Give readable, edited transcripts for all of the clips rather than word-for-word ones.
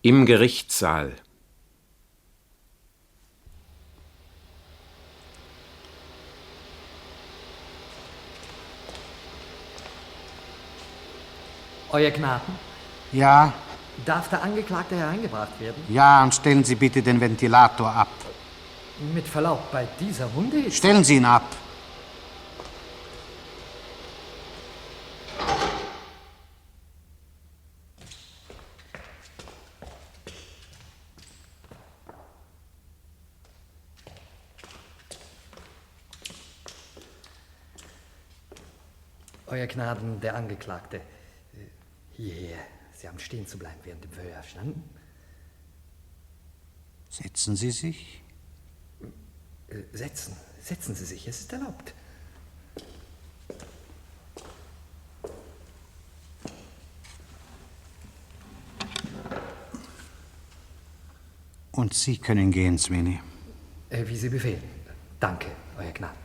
Im Gerichtssaal. Euer Gnaden, Ja, darf der Angeklagte hereingebracht werden? ja, und stellen Sie bitte den Ventilator ab. Mit Verlaub, bei dieser Wunde ist... Stellen Sie ihn ab. Euer Gnaden, der Angeklagte. Hierher. Sie haben stehen zu bleiben während dem Verhör, verstanden? Setzen Sie sich. Setzen Sie sich, es ist erlaubt. Und Sie können gehen, Sweeney. Wie Sie befehlen. Danke, Euer Gnaden.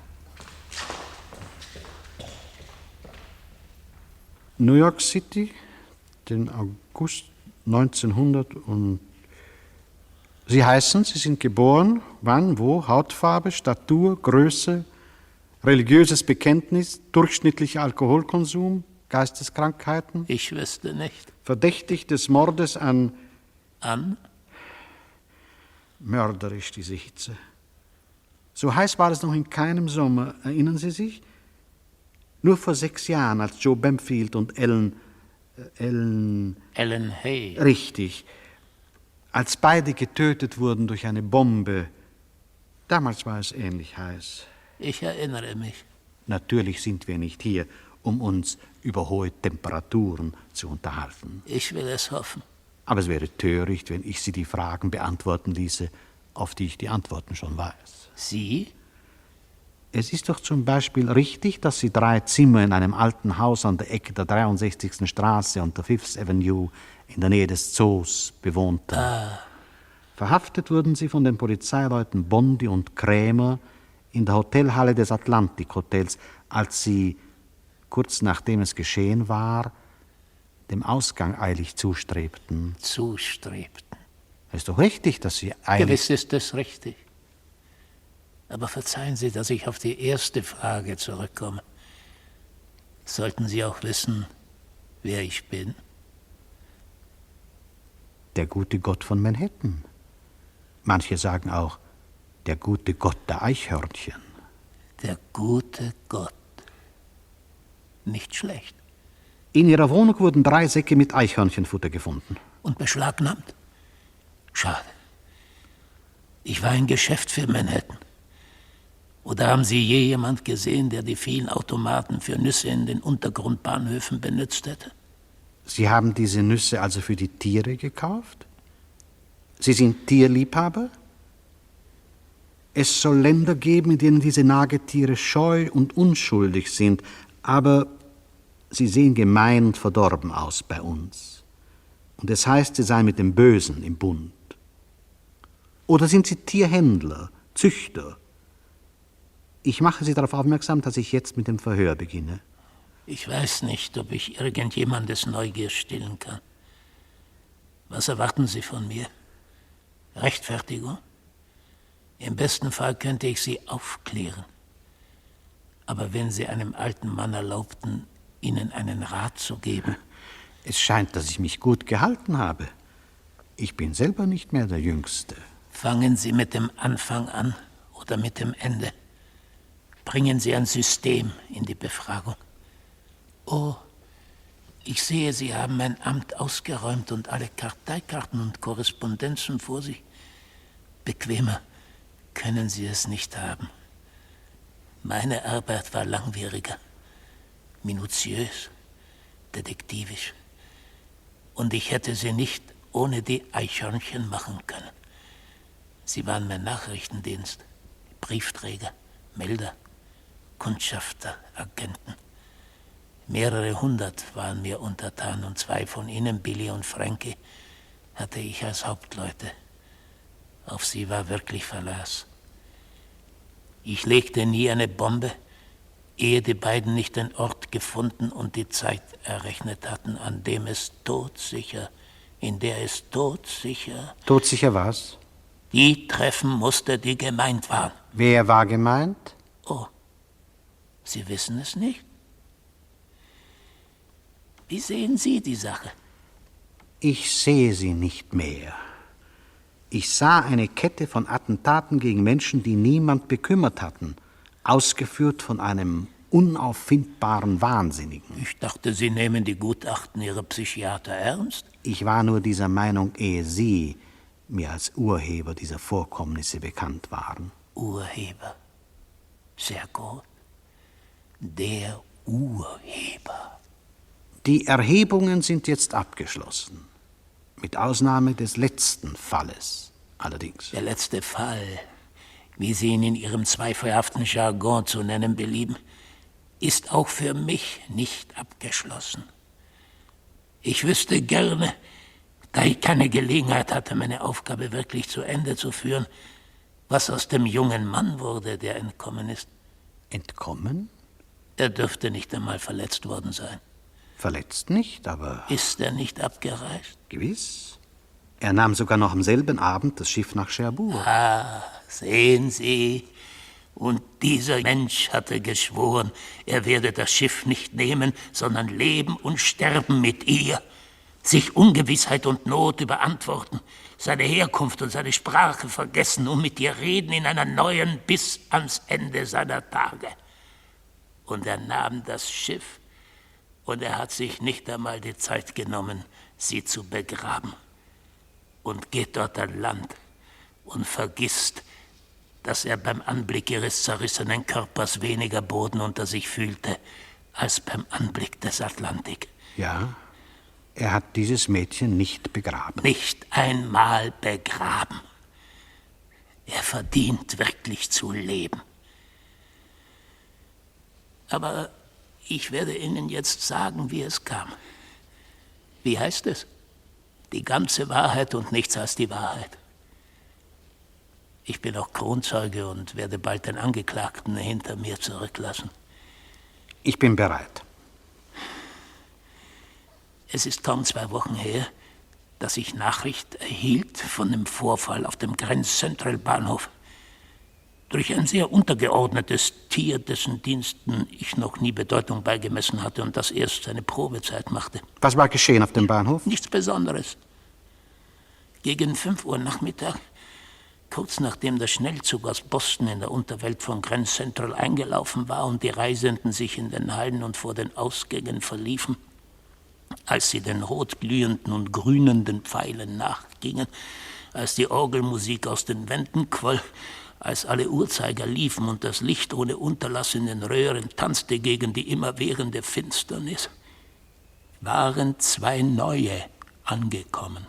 New York City, den August 1900 und... Sie heißen, Sie sind geboren, wann, wo, Hautfarbe, Statur, Größe, religiöses Bekenntnis, durchschnittlicher Alkoholkonsum, Geisteskrankheiten? Ich wüsste nicht. Verdächtig des Mordes an... An? Mörderisch, diese Hitze. So heiß war es noch in keinem Sommer, erinnern Sie sich? Nur vor 6 Jahren, als Joe Bamfield und Ellen Hay. Richtig. Als beide getötet wurden durch eine Bombe. Damals war es ähnlich heiß. Ich erinnere mich. Natürlich sind wir nicht hier, um uns über hohe Temperaturen zu unterhalten. Ich will es hoffen. Aber es wäre töricht, wenn ich Sie die Fragen beantworten ließe, auf die ich die Antworten schon weiß. Sie? Es ist doch zum Beispiel richtig, dass Sie 3 Zimmer in einem alten Haus an der Ecke der 63. Straße und der Fifth Avenue in der Nähe des Zoos bewohnten. Verhaftet wurden Sie von den Polizeileuten Bondi und Krämer in der Hotelhalle des Atlantic Hotels, als Sie, kurz nachdem es geschehen war, dem Ausgang eilig zustrebten. Zustrebten. Es ist doch richtig, dass Sie eilig... Gewiss ist es richtig. Aber verzeihen Sie, dass ich auf die erste Frage zurückkomme. Sollten Sie auch wissen, wer ich bin? Der gute Gott von Manhattan. Manche sagen auch, der gute Gott der Eichhörnchen. Der gute Gott. Nicht schlecht. In Ihrer Wohnung wurden 3 Säcke mit Eichhörnchenfutter gefunden. Und beschlagnahmt? Schade. Ich war ein Geschäft für Manhattan. Oder haben Sie je jemand gesehen, der die vielen Automaten für Nüsse in den Untergrundbahnhöfen benutzt hätte? Sie haben diese Nüsse also für die Tiere gekauft? Sie sind Tierliebhaber? Es soll Länder geben, in denen diese Nagetiere scheu und unschuldig sind, aber sie sehen gemein und verdorben aus bei uns. Und es heißt, sie seien mit dem Bösen im Bund. Oder sind Sie Tierhändler, Züchter? Ich mache Sie darauf aufmerksam, dass ich jetzt mit dem Verhör beginne. Ich weiß nicht, ob ich irgendjemandes Neugier stillen kann. Was erwarten Sie von mir? Rechtfertigung? Im besten Fall könnte ich Sie aufklären. Aber wenn Sie einem alten Mann erlaubten, Ihnen einen Rat zu geben... Es scheint, dass ich mich gut gehalten habe. Ich bin selber nicht mehr der Jüngste. Fangen Sie mit dem Anfang an oder mit dem Ende. Bringen Sie ein System in die Befragung. Oh, ich sehe, Sie haben mein Amt ausgeräumt und alle Karteikarten und Korrespondenzen vor sich. Bequemer können Sie es nicht haben. Meine Arbeit war langwieriger, minutiös, detektivisch. Und ich hätte sie nicht ohne die Eichhörnchen machen können. Sie waren mein Nachrichtendienst, Briefträger, Melder, Kundschafter, Agenten. Mehrere 100 waren mir untertan und 2 von ihnen, Billy und Frankie, hatte ich als Hauptleute. Auf sie war wirklich Verlass. Ich legte nie eine Bombe, ehe die beiden nicht den Ort gefunden und die Zeit errechnet hatten, an dem es todsicher in der es todsicher... Todsicher was? Die treffen musste, die gemeint waren. Wer war gemeint? Oh, Sie wissen es nicht? Wie sehen Sie die Sache? Ich sehe sie nicht mehr. Ich sah eine Kette von Attentaten gegen Menschen, die niemand bekümmert hatten, ausgeführt von einem unauffindbaren Wahnsinnigen. Ich dachte, Sie nehmen die Gutachten Ihrer Psychiater ernst. Ich war nur dieser Meinung, ehe Sie mir als Urheber dieser Vorkommnisse bekannt waren. Urheber. Sehr gut. Der Urheber. Die Erhebungen sind jetzt abgeschlossen. Mit Ausnahme des letzten Falles allerdings. Der letzte Fall, wie Sie ihn in Ihrem zweifelhaften Jargon zu nennen belieben, ist auch für mich nicht abgeschlossen. Ich wüsste gerne, da ich keine Gelegenheit hatte, meine Aufgabe wirklich zu Ende zu führen, was aus dem jungen Mann wurde, der entkommen ist. Entkommen? Er dürfte nicht einmal verletzt worden sein. Verletzt nicht, aber... Ist er nicht abgereist? Gewiss. Er nahm sogar noch am selben Abend das Schiff nach Cherbourg. Ah, sehen Sie. Und dieser Mensch hatte geschworen, er werde das Schiff nicht nehmen, sondern leben und sterben mit ihr. Sich Ungewissheit und Not überantworten, seine Herkunft und seine Sprache vergessen und mit ihr reden in einer neuen bis ans Ende seiner Tage. Und er nahm das Schiff und er hat sich nicht einmal die Zeit genommen, sie zu begraben. Und geht dort an Land und vergisst, dass er beim Anblick ihres zerrissenen Körpers weniger Boden unter sich fühlte, als beim Anblick des Atlantik. Ja, er hat dieses Mädchen nicht begraben. Nicht einmal begraben. Er verdient wirklich zu leben. Aber ich werde Ihnen jetzt sagen, wie es kam. Wie heißt es? Die ganze Wahrheit und nichts als die Wahrheit. Ich bin auch Kronzeuge und werde bald den Angeklagten hinter mir zurücklassen. Ich bin bereit. Es ist kaum 2 Wochen her, dass ich Nachricht erhielt von dem Vorfall auf dem Grenz-Central-Bahnhof. Durch ein sehr untergeordnetes Tier, dessen Diensten ich noch nie Bedeutung beigemessen hatte und das erst seine Probezeit machte. Was war geschehen auf dem Bahnhof? Nichts Besonderes. Gegen 5 Uhr Nachmittag, kurz nachdem der Schnellzug aus Boston in der Unterwelt von Grenz Central eingelaufen war und die Reisenden sich in den Hallen und vor den Ausgängen verliefen, als sie den rotglühenden und grünenden Pfeilen nachgingen, als die Orgelmusik aus den Wänden quoll, als alle Uhrzeiger liefen und das Licht ohne Unterlass in den Röhren tanzte gegen die immerwährende Finsternis, waren 2 neue angekommen.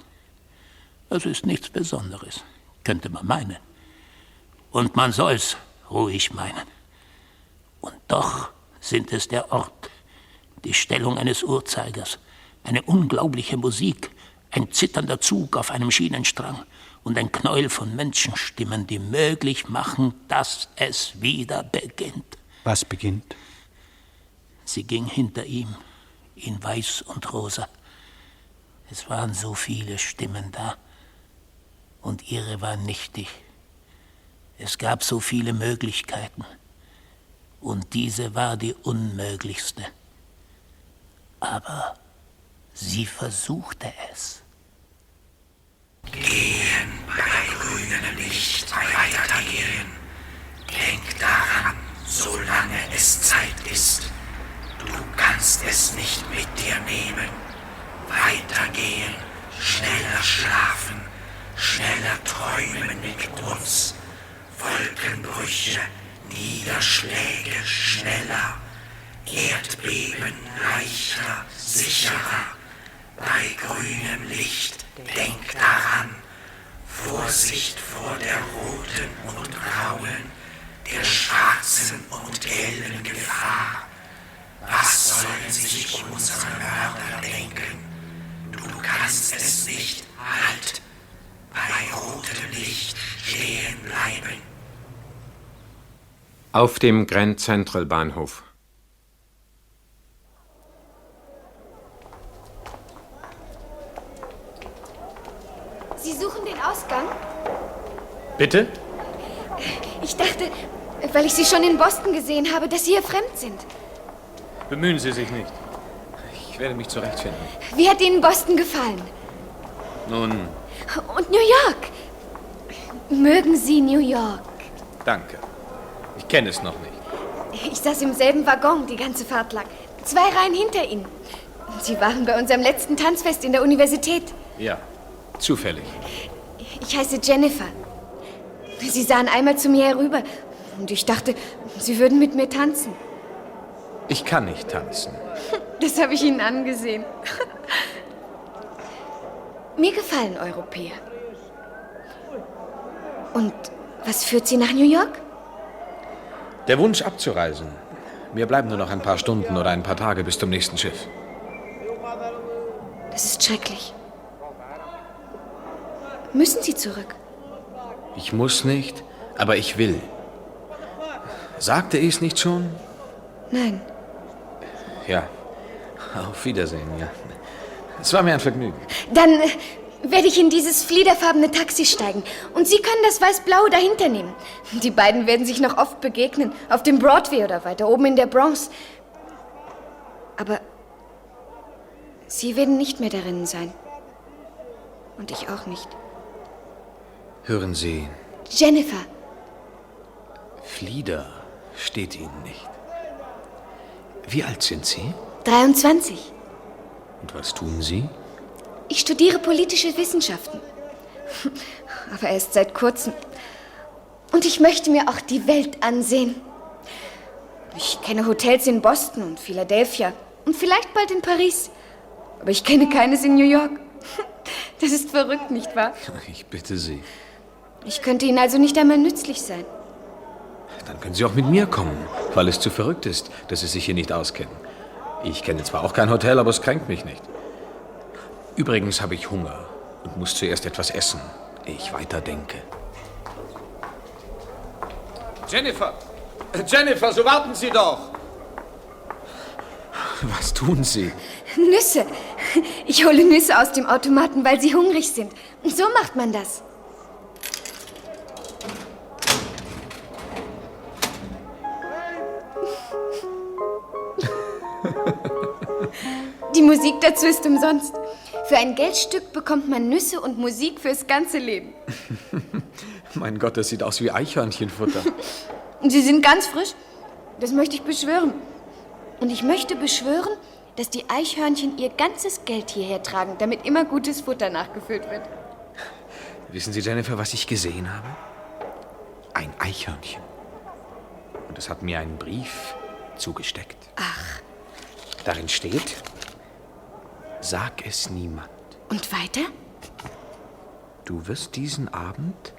Das ist nichts Besonderes, könnte man meinen. Und man soll's ruhig meinen. Und doch sind es der Ort, die Stellung eines Uhrzeigers, eine unglaubliche Musik, ein zitternder Zug auf einem Schienenstrang und ein Knäuel von Menschenstimmen, die möglich machen, dass es wieder beginnt. Was beginnt? Sie ging hinter ihm, in Weiß und Rosa. Es waren so viele Stimmen da, und ihre war nichtig. Es gab so viele Möglichkeiten, und diese war die unmöglichste. Aber sie versuchte es. Gehen bei grünem Licht, weitergehen. Denk daran, solange es Zeit ist. Du kannst es nicht mit dir nehmen. Weitergehen, schneller schlafen, schneller träumen mit uns. Wolkenbrüche, Niederschläge schneller. Erdbeben leichter, sicherer. Bei grünem Licht, denk daran. Vorsicht vor der roten und grauen, der schwarzen und gelben Gefahr. Was sollen sich unsere Mörder denken? Du kannst es nicht. Halt! Bei rotem Licht stehen bleiben. Auf dem Grand Central Bahnhof. Sie suchen den Ausgang? Bitte? Ich dachte, weil ich Sie schon in Boston gesehen habe, dass Sie hier fremd sind. Bemühen Sie sich nicht. Ich werde mich zurechtfinden. Wie hat Ihnen Boston gefallen? Nun, Und New York? Mögen Sie New York? danke. Ich kenne es noch nicht. Ich saß im selben Waggon die ganze Fahrt lang. 2 Reihen hinter Ihnen. Sie waren bei unserem letzten Tanzfest in der Universität. Ja, zufällig. Ich heiße Jennifer. Sie sahen einmal zu mir herüber und ich dachte, Sie würden mit mir tanzen. Ich kann nicht tanzen. Das habe ich Ihnen angesehen. Mir gefallen Europäer. Und was führt Sie nach New York? Der Wunsch abzureisen. Mir bleiben nur noch ein paar Stunden oder ein paar Tage bis zum nächsten Schiff. Das ist schrecklich. Müssen Sie zurück? Ich muss nicht, aber ich will. Sagte ich es nicht schon? Nein. Ja. Auf Wiedersehen, ja. Es war mir ein Vergnügen. Dann werde ich in dieses fliederfarbene Taxi steigen. Und Sie können das weiß-blau dahinter nehmen. Die beiden werden sich noch oft begegnen. Auf dem Broadway oder weiter oben in der Bronx. Aber Sie werden nicht mehr darin sein. Und ich auch nicht. Hören Sie, Jennifer. Flieder steht Ihnen nicht. Wie alt sind Sie? 23. Und was tun Sie? Ich studiere politische Wissenschaften. Aber erst seit kurzem. Und ich möchte mir auch die Welt ansehen. Ich kenne Hotels in Boston und Philadelphia und vielleicht bald in Paris. Aber ich kenne keines in New York. Das ist verrückt, nicht wahr? Ich bitte Sie. Ich könnte Ihnen also nicht einmal nützlich sein. Dann können Sie auch mit mir kommen, weil es zu verrückt ist, dass Sie sich hier nicht auskennen. Ich kenne zwar auch kein Hotel, aber es kränkt mich nicht. Übrigens habe ich Hunger und muss zuerst etwas essen, ehe ich weiterdenke. Jennifer! Jennifer, so warten Sie doch! Was tun Sie? Nüsse. Ich hole Nüsse aus dem Automaten, weil sie hungrig sind. Und so macht man das. Die Musik dazu ist umsonst. Für ein Geldstück bekommt man Nüsse und Musik fürs ganze Leben. Mein Gott, das sieht aus wie Eichhörnchenfutter. Und sie sind ganz frisch. Das möchte ich beschwören. Und ich möchte beschwören, dass die Eichhörnchen ihr ganzes Geld hierher tragen, damit immer gutes Futter nachgefüllt wird. Wissen Sie, Jennifer, was ich gesehen habe? Ein Eichhörnchen. Und es hat mir einen Brief zugesteckt. Ach. Darin steht: Sag es niemand. Und weiter? Du wirst diesen Abend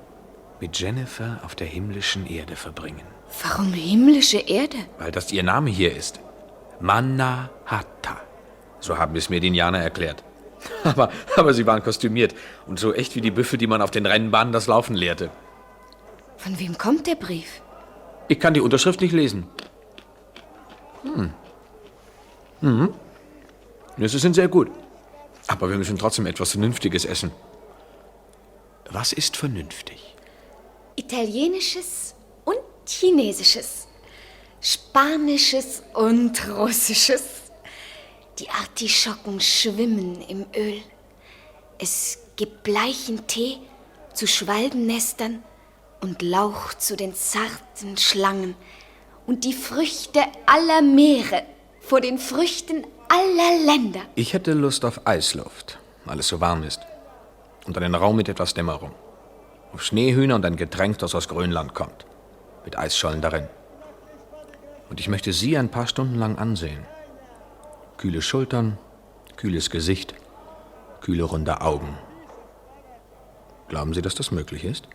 mit Jennifer auf der himmlischen Erde verbringen. Warum himmlische Erde? Weil das ihr Name hier ist. Mannahatta. So haben es mir die Indianer erklärt. Aber sie waren kostümiert und so echt wie die Büffel, die man auf den Rennbahnen das Laufen lehrte. Von wem kommt der Brief? Ich kann die Unterschrift nicht lesen. Nüsse sind sehr gut. Aber wir müssen trotzdem etwas Vernünftiges essen. Was ist vernünftig? Italienisches und Chinesisches. Spanisches und Russisches. Die Artischocken schwimmen im Öl. Es gibt bleichen Tee zu Schwalbennestern und Lauch zu den zarten Schlangen und die Früchte aller Meere vor den Früchten aller Länder. Ich hätte Lust auf Eisluft, weil es so warm ist. Und einen Raum mit etwas Dämmerung. Auf Schneehühner und ein Getränk, das aus Grönland kommt. Mit Eisschollen darin. Und ich möchte Sie ein paar Stunden lang ansehen. Kühle Schultern, kühles Gesicht, kühle runde Augen. Glauben Sie, dass das möglich ist?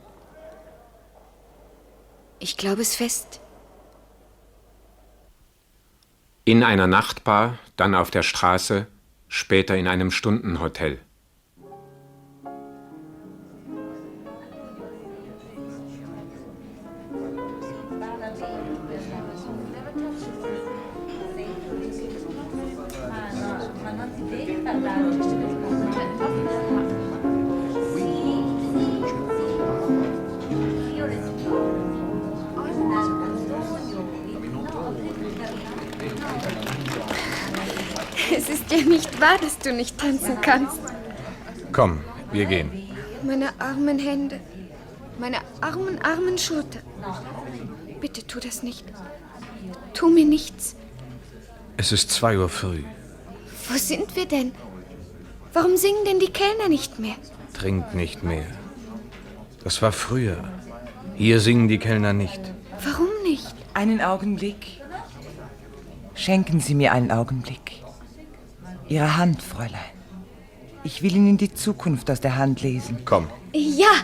Ich glaube es fest. In einer Nachtbar, dann auf der Straße, später in einem Stundenhotel. nicht wahr, dass du nicht tanzen kannst. Komm, wir gehen. Meine armen Hände. Meine armen Schulter. Bitte tu das nicht. Tu mir nichts. Es ist 2 Uhr früh. Wo sind wir denn? Warum singen denn die Kellner nicht mehr? Trink nicht mehr. Das war früher. Hier singen die Kellner nicht. Warum nicht? Einen Augenblick. Schenken Sie mir einen Augenblick. Ihre Hand, Fräulein. Ich will Ihnen die Zukunft aus der Hand lesen. Komm. Ja,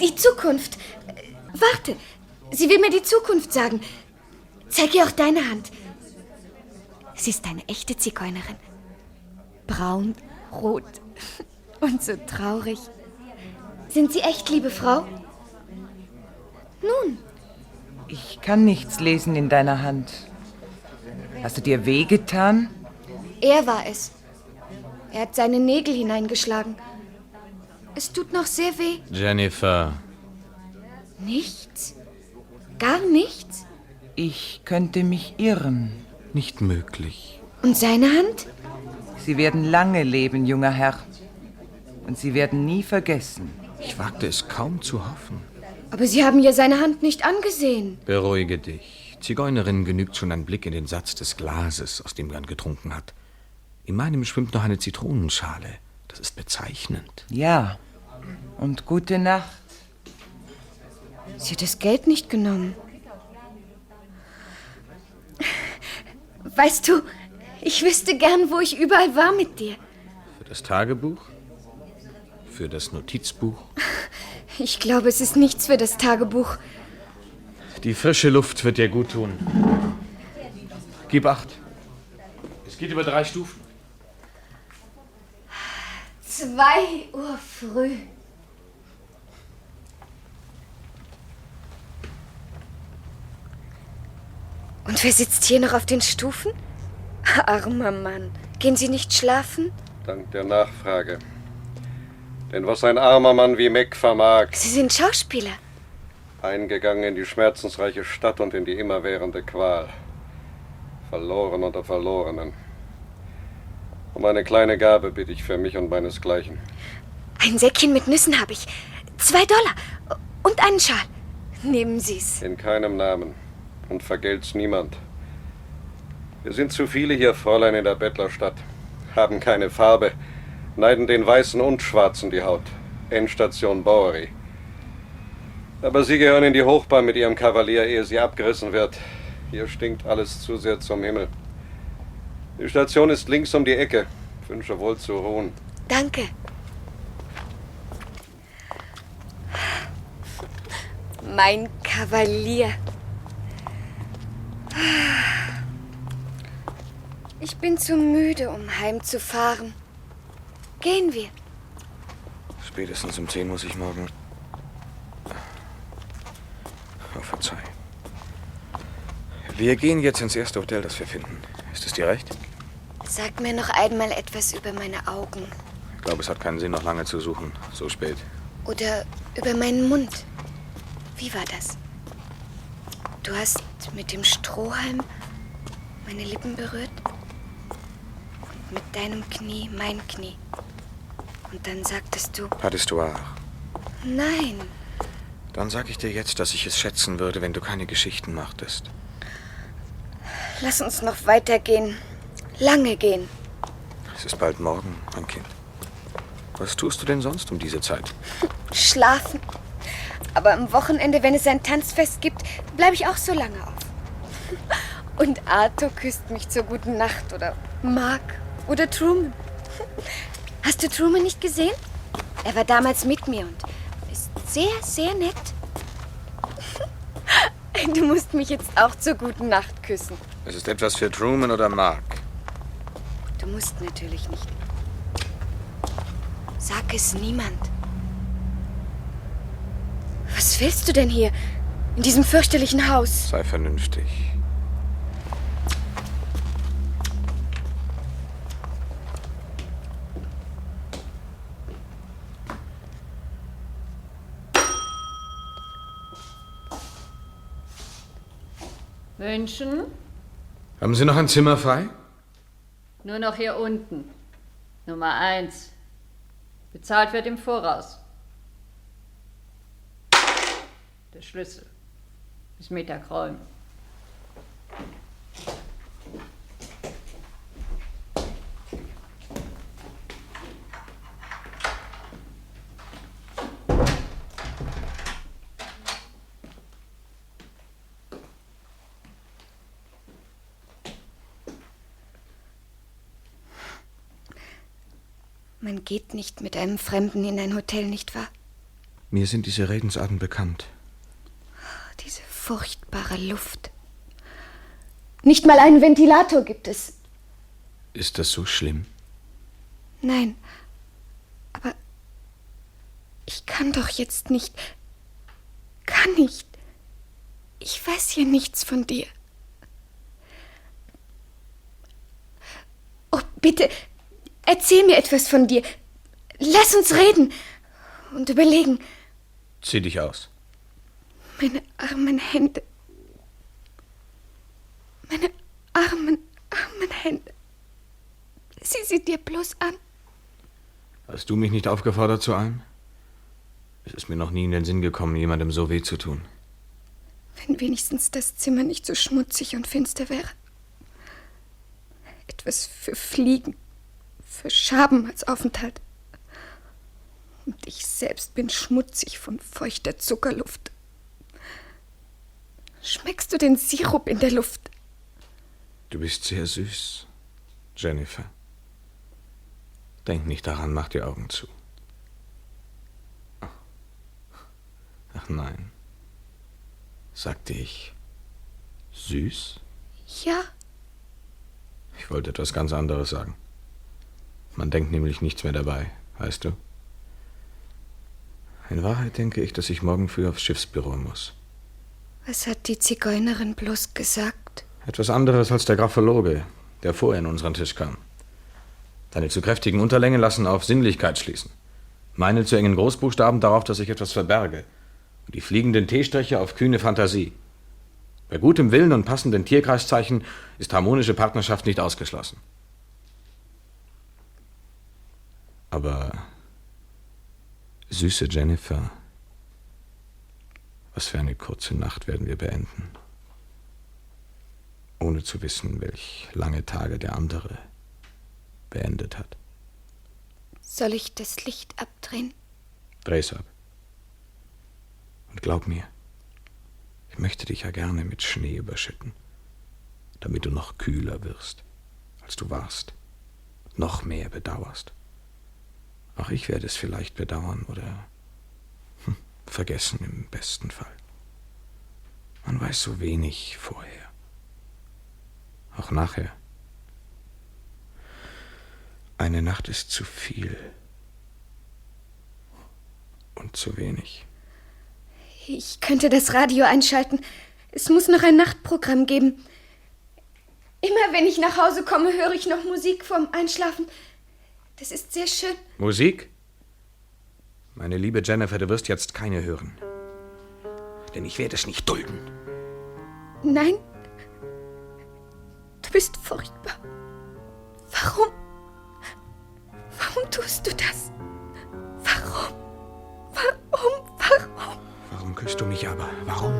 die Zukunft. Warte, sie will mir die Zukunft sagen. Zeig ihr auch deine Hand. Sie ist eine echte Zigeunerin. Braun, rot und so traurig. Sind Sie echt, liebe Frau? Nun. Ich kann nichts lesen in deiner Hand. Hast du dir wehgetan? Er war es. Er hat seine Nägel hineingeschlagen. Es tut noch sehr weh. Jennifer. Nichts? Gar nichts? Ich könnte mich irren. Nicht möglich. Und seine Hand? Sie werden lange leben, junger Herr. Und Sie werden nie vergessen. Ich wagte es kaum zu hoffen. Aber Sie haben ja seine Hand nicht angesehen. Beruhige dich. Zigeunerin genügt schon ein Blick in den Satz des Glases, aus dem man getrunken hat. In meinem schwimmt noch eine Zitronenschale. Das ist bezeichnend. Ja. Und gute Nacht. Sie hat das Geld nicht genommen. Weißt du, ich wüsste gern, wo ich überall war mit dir. Für das Tagebuch? Für das Notizbuch? Ich glaube, es ist nichts für das Tagebuch. Die frische Luft wird dir gut tun. Gib Acht. Es geht über 3 Stufen. 2 Uhr früh. Und wer sitzt hier noch auf den Stufen? Armer Mann. Gehen Sie nicht schlafen? Dank der Nachfrage. Denn was ein armer Mann wie Mac vermag, Sie sind Schauspieler. eingegangen in die schmerzensreiche Stadt und in die immerwährende Qual. Verloren unter Verlorenen. Um eine kleine Gabe bitte ich für mich und meinesgleichen. Ein Säckchen mit Nüssen habe ich. $2. Und einen Schal. Nehmen Sie's. In keinem Namen. Und vergelt's niemand. Wir sind zu viele hier, Fräulein, in der Bettlerstadt. Haben keine Farbe. Neiden den Weißen und Schwarzen die Haut. Endstation Bowery. Aber Sie gehören in die Hochbahn mit Ihrem Kavalier, ehe sie abgerissen wird. Hier stinkt alles zu sehr zum Himmel. Die Station ist links um die Ecke. Wünsche wohl zu ruhen. Danke. Mein Kavalier. Ich bin zu müde, um heimzufahren. Gehen wir. Spätestens um 10 muss ich morgen. Oh, verzeih. Wir gehen jetzt ins erste Hotel, das wir finden. Ist es dir recht? Sag mir noch einmal etwas über meine Augen. Ich glaube, es hat keinen Sinn, noch lange zu suchen. So spät. Oder über meinen Mund. Wie war das? Du hast mit dem Strohhalm meine Lippen berührt und mit deinem Knie mein Knie. Und dann sagtest du... Pas d'histoire. Nein. Dann sag ich dir jetzt, dass ich es schätzen würde, wenn du keine Geschichten machtest. Lass uns noch weitergehen. Lange gehen. Es ist bald morgen, mein Kind. Was tust du denn sonst um diese Zeit? Schlafen. Aber am Wochenende, wenn es ein Tanzfest gibt, bleibe ich auch so lange auf. Und Arthur küsst mich zur guten Nacht oder Mark oder Truman. Hast du Truman nicht gesehen? Er war damals mit mir und ist sehr, sehr nett. Du musst mich jetzt auch zur guten Nacht küssen. Es ist etwas für Truman oder Mark. Du musst natürlich nicht. Sag es niemand. Was willst du denn hier? In diesem fürchterlichen Haus? Sei vernünftig. Wünschen? Haben Sie noch ein Zimmer frei? Nur noch hier unten. Nummer 1. Bezahlt wird im Voraus. Der Schlüssel. Bis Mittag räumen. Man geht nicht mit einem Fremden in ein Hotel, nicht wahr? Mir sind diese Redensarten bekannt. Diese furchtbare Luft. Nicht mal einen Ventilator gibt es. Ist das so schlimm? Nein, aber ich kann doch jetzt nicht. Kann nicht. Ich weiß hier nichts von dir. Oh, bitte, erzähl mir etwas von dir. Lass uns reden und überlegen. Zieh dich aus. Meine armen Hände. Meine armen Hände. Sieh sie dir bloß an. Hast du mich nicht aufgefordert zu allem? Es ist mir noch nie in den Sinn gekommen, jemandem so weh zu tun. Wenn wenigstens das Zimmer nicht so schmutzig und finster wäre. Etwas für Fliegen, für Schaben als Aufenthalt. Und ich selbst bin schmutzig von feuchter Zuckerluft. Schmeckst du den Sirup in der Luft? Du bist sehr süß, Jennifer. Denk nicht daran, mach die Augen zu. Ach nein. Sagte ich süß? Ja. Ich wollte etwas ganz anderes sagen. Man denkt nämlich nichts mehr dabei, weißt du? In Wahrheit denke ich, dass ich morgen früh aufs Schiffsbüro muss. Was hat die Zigeunerin bloß gesagt? Etwas anderes als der Graphologe, der vorher in unseren Tisch kam. Deine zu kräftigen Unterlängen lassen auf Sinnlichkeit schließen. Meine zu engen Großbuchstaben darauf, dass ich etwas verberge. Und die fliegenden T-Striche auf kühne Fantasie. Bei gutem Willen und passenden Tierkreiszeichen ist harmonische Partnerschaft nicht ausgeschlossen. Aber, süße Jennifer, was für eine kurze Nacht werden wir beenden. Ohne zu wissen, welch lange Tage der andere beendet hat. Soll ich das Licht abdrehen? Dreh's ab. Und glaub mir, ich möchte dich ja gerne mit Schnee überschütten, damit du noch kühler wirst, als du warst, noch mehr bedauerst. Auch ich werde es vielleicht bedauern oder vergessen im besten Fall. Man weiß so wenig vorher. Auch nachher. Eine Nacht ist zu viel und zu wenig. Ich könnte das Radio einschalten. Es muss noch ein Nachtprogramm geben. Immer wenn ich nach Hause komme, höre ich noch Musik vorm Einschlafen. Das ist sehr schön. Musik? Meine liebe Jennifer, du wirst jetzt keine hören. Denn ich werde es nicht dulden. Nein. Du bist furchtbar. Warum? Warum tust du das? Warum? Warum küsst du mich aber? Warum?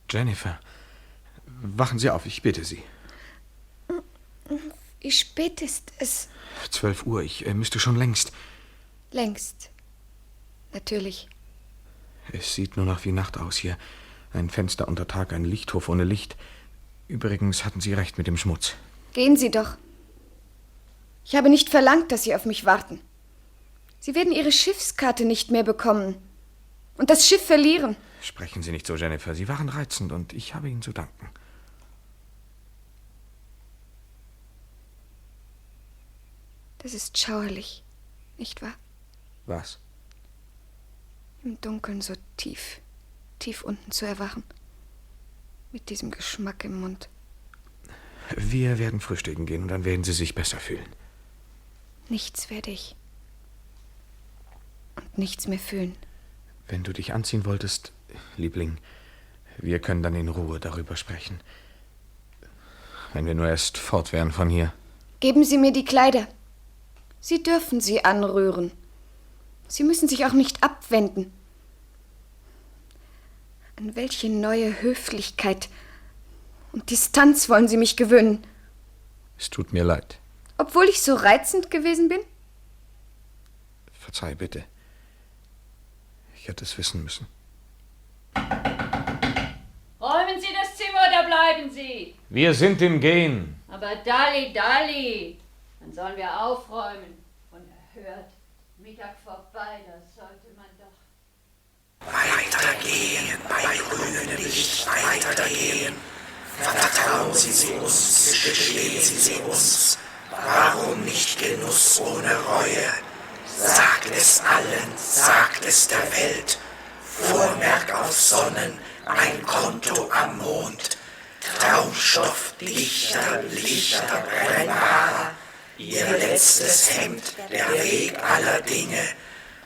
Jennifer, wachen Sie auf, ich bitte Sie. Wie spät ist es? 12 Uhr, ich müsste schon längst. Längst. Natürlich. Es sieht nur noch wie Nacht aus hier. Ein Fenster unter Tag, ein Lichthof ohne Licht. Übrigens hatten Sie recht mit dem Schmutz. Gehen Sie doch. Ich habe nicht verlangt, dass Sie auf mich warten. Sie werden Ihre Schiffskarte nicht mehr bekommen. Und das Schiff verlieren. Sprechen Sie nicht so, Jennifer. Sie waren reizend und ich habe Ihnen zu danken. Das ist schauerlich, nicht wahr? Was? Im Dunkeln so tief unten zu erwachen. Mit diesem Geschmack im Mund. Wir werden frühstücken gehen und dann werden Sie sich besser fühlen. Nichts werde ich. Und nichts mehr fühlen. Wenn du dich anziehen wolltest, Liebling, wir können dann in Ruhe darüber sprechen. Wenn wir nur erst fort wären von hier. Geben Sie mir die Kleider. Sie dürfen sie anrühren. Sie müssen sich auch nicht abwenden. An welche neue Höflichkeit und Distanz wollen Sie mich gewöhnen? Es tut mir leid. Obwohl ich so reizend gewesen bin? Verzeih bitte. Ich hätte es wissen müssen. Räumen Sie das Zimmer oder bleiben Sie? Wir sind im Gehen. Aber Dalli, dann sollen wir aufräumen. Unerhört. Mittag vorbei, das sollte man doch. Weitergehen, bei grünem Licht weitergehen. Vertrauen Sie uns, gestehen Sie uns. Warum nicht Genuss ohne Reue? Sagt es allen, sagt es der Welt. Vormerk auf Sonnen, ein Konto am Mond. Traumstoff, Dichter, Lichter, brennbarer. Ihr letztes Hemd, der Weg aller Dinge.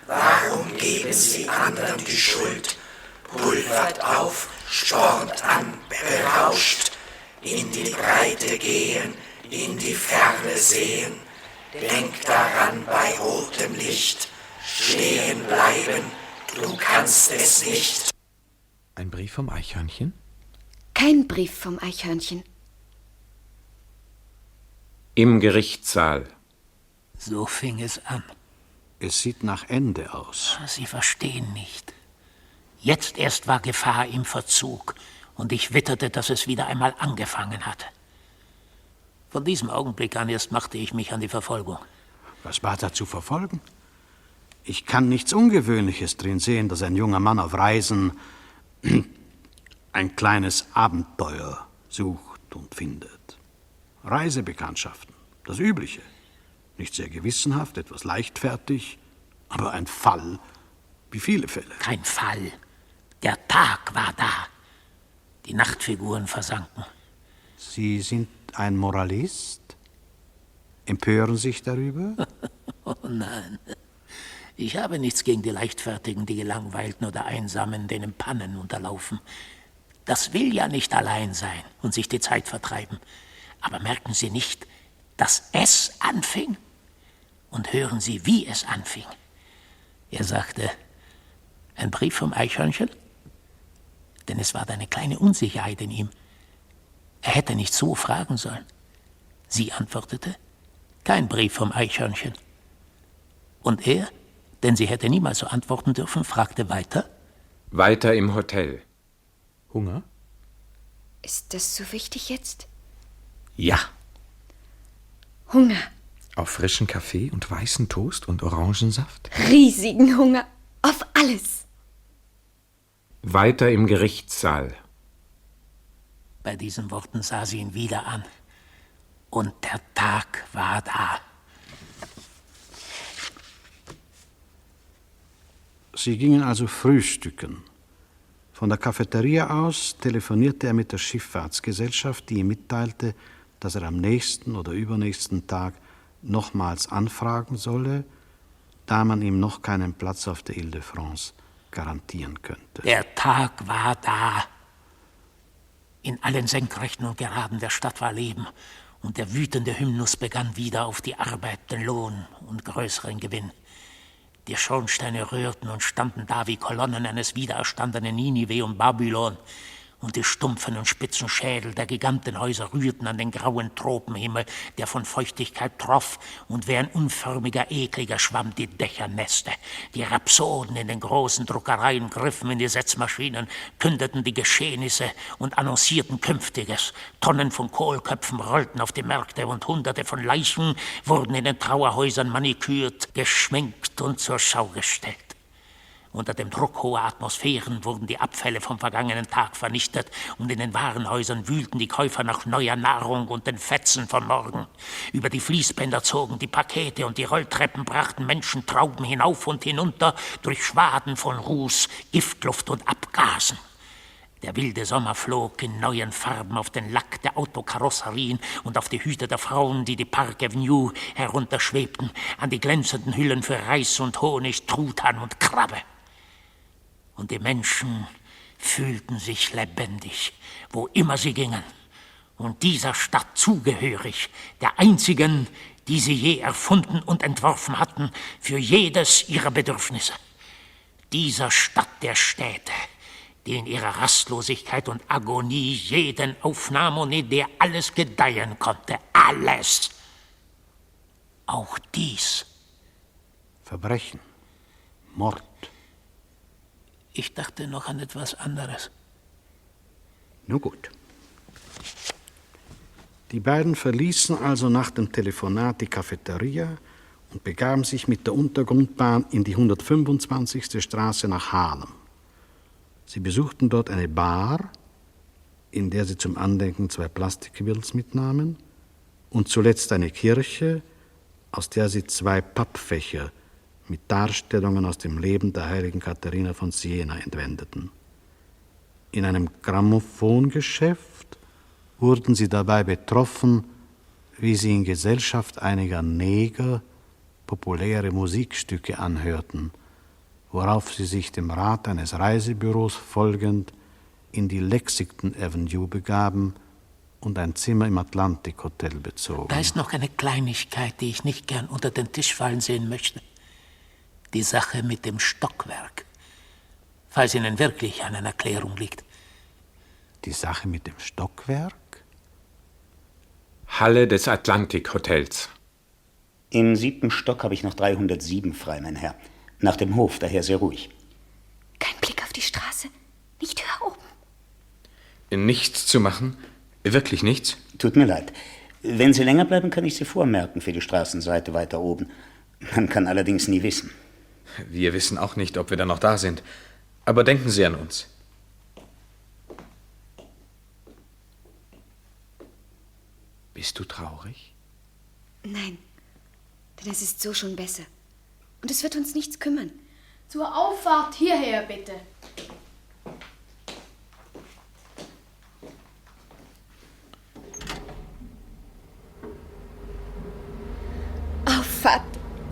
Warum geben Sie anderen die Schuld? Pulvert auf, spornt an, berauscht. In die Breite gehen, in die Ferne sehen. Denk daran bei rotem Licht. Stehen bleiben, du kannst es nicht. Ein Brief vom Eichhörnchen? Kein Brief vom Eichhörnchen. Im Gerichtssaal. So fing es an. Es sieht nach Ende aus. Sie verstehen nicht. Jetzt erst war Gefahr im Verzug und ich witterte, dass es wieder einmal angefangen hatte. Von diesem Augenblick an erst machte ich mich an die Verfolgung. Was war da zu verfolgen? Ich kann nichts Ungewöhnliches drin sehen, dass ein junger Mann auf Reisen ein kleines Abenteuer sucht und findet. Reisebekanntschaften, das Übliche. Nicht sehr gewissenhaft, etwas leichtfertig, aber ein Fall, wie viele Fälle. Kein Fall. Der Tag war da. Die Nachtfiguren versanken. Sie sind ein Moralist? Empören sich darüber? Oh nein. Ich habe nichts gegen die Leichtfertigen, die Gelangweilten oder Einsamen, denen Pannen unterlaufen. Das will ja nicht allein sein und sich die Zeit vertreiben. Aber merken Sie nicht, dass es anfing? Und hören Sie, wie es anfing. Er sagte, ein Brief vom Eichhörnchen? Denn es war da eine kleine Unsicherheit in ihm. Er hätte nicht so fragen sollen. Sie antwortete, kein Brief vom Eichhörnchen. Und er, denn sie hätte niemals so antworten dürfen, fragte weiter. Weiter im Hotel. Hunger? Ist das so wichtig jetzt? Ja. Hunger. Auf frischen Kaffee und weißen Toast und Orangensaft? Riesigen Hunger. Auf alles. Weiter im Gerichtssaal. Bei diesen Worten sah sie ihn wieder an. Und der Tag war da. Sie gingen also frühstücken. Von der Cafeteria aus telefonierte er mit der Schifffahrtsgesellschaft, die ihm mitteilte, dass er am nächsten oder übernächsten Tag nochmals anfragen solle, da man ihm noch keinen Platz auf der Ile-de-France garantieren könnte. Der Tag war da. In allen Senkrechten und Geraden der Stadt war Leben, und der wütende Hymnus begann wieder auf die Arbeit, den Lohn und größeren Gewinn. Die Schornsteine rührten und standen da wie Kolonnen eines wiedererstandenen Ninive und Babylon, und die stumpfen und spitzen Schädel der Gigantenhäuser rührten an den grauen Tropenhimmel, der von Feuchtigkeit troff und wie ein unförmiger, ekliger Schwamm die Dächer nässte. Die Rhapsoden in den großen Druckereien griffen in die Setzmaschinen, kündeten die Geschehnisse und annoncierten Künftiges. Tonnen von Kohlköpfen rollten auf die Märkte und Hunderte von Leichen wurden in den Trauerhäusern manikürt, geschminkt und zur Schau gestellt. Unter dem Druck hoher Atmosphären wurden die Abfälle vom vergangenen Tag vernichtet und in den Warenhäusern wühlten die Käufer nach neuer Nahrung und den Fetzen von morgen. Über die Fließbänder zogen die Pakete und die Rolltreppen brachten Menschen Trauben hinauf und hinunter durch Schwaden von Ruß, Giftluft und Abgasen. Der wilde Sommer flog in neuen Farben auf den Lack der Autokarosserien und auf die Hüte der Frauen, die Park Avenue herunterschwebten, an die glänzenden Hüllen für Reis und Honig, Truthahn und Krabbe. Und die Menschen fühlten sich lebendig, wo immer sie gingen, und dieser Stadt zugehörig, der einzigen, die sie je erfunden und entworfen hatten, für jedes ihrer Bedürfnisse. Dieser Stadt der Städte, die in ihrer Rastlosigkeit und Agonie jeden aufnahm und in der alles gedeihen konnte. Alles. Auch dies. Verbrechen. Mord. Ich dachte noch an etwas anderes. Nun gut. Die beiden verließen also nach dem Telefonat die Cafeteria und begaben sich mit der Untergrundbahn in die 125. Straße nach Harlem. Sie besuchten dort eine Bar, in der sie zum Andenken 2 Plastikquills mitnahmen, und zuletzt eine Kirche, aus der sie 2 Pappfächer mit Darstellungen aus dem Leben der heiligen Katharina von Siena entwendeten. In einem Grammophongeschäft wurden sie dabei betroffen, wie sie in Gesellschaft einiger Neger populäre Musikstücke anhörten, worauf sie sich dem Rat eines Reisebüros folgend in die Lexington Avenue begaben und ein Zimmer im Atlantic Hotel bezogen. Da ist noch eine Kleinigkeit, die ich nicht gern unter den Tisch fallen sehen möchte. Die Sache mit dem Stockwerk, falls Ihnen wirklich an einer Erklärung liegt. Die Sache mit dem Stockwerk? Halle des Atlantic Hotels. Im 7. Stock habe ich noch 307 frei, mein Herr. Nach dem Hof, daher sehr ruhig. Kein Blick auf die Straße, nicht höher oben. Nichts zu machen? Wirklich nichts? Tut mir leid. Wenn Sie länger bleiben, kann ich Sie vormerken für die Straßenseite weiter oben. Man kann allerdings nie wissen. Wir wissen auch nicht, ob wir dann noch da sind. Aber denken Sie an uns. Bist du traurig? Nein, denn es ist so schon besser. Und es wird uns nichts kümmern. Zur Auffahrt hierher, bitte. Auffahrt.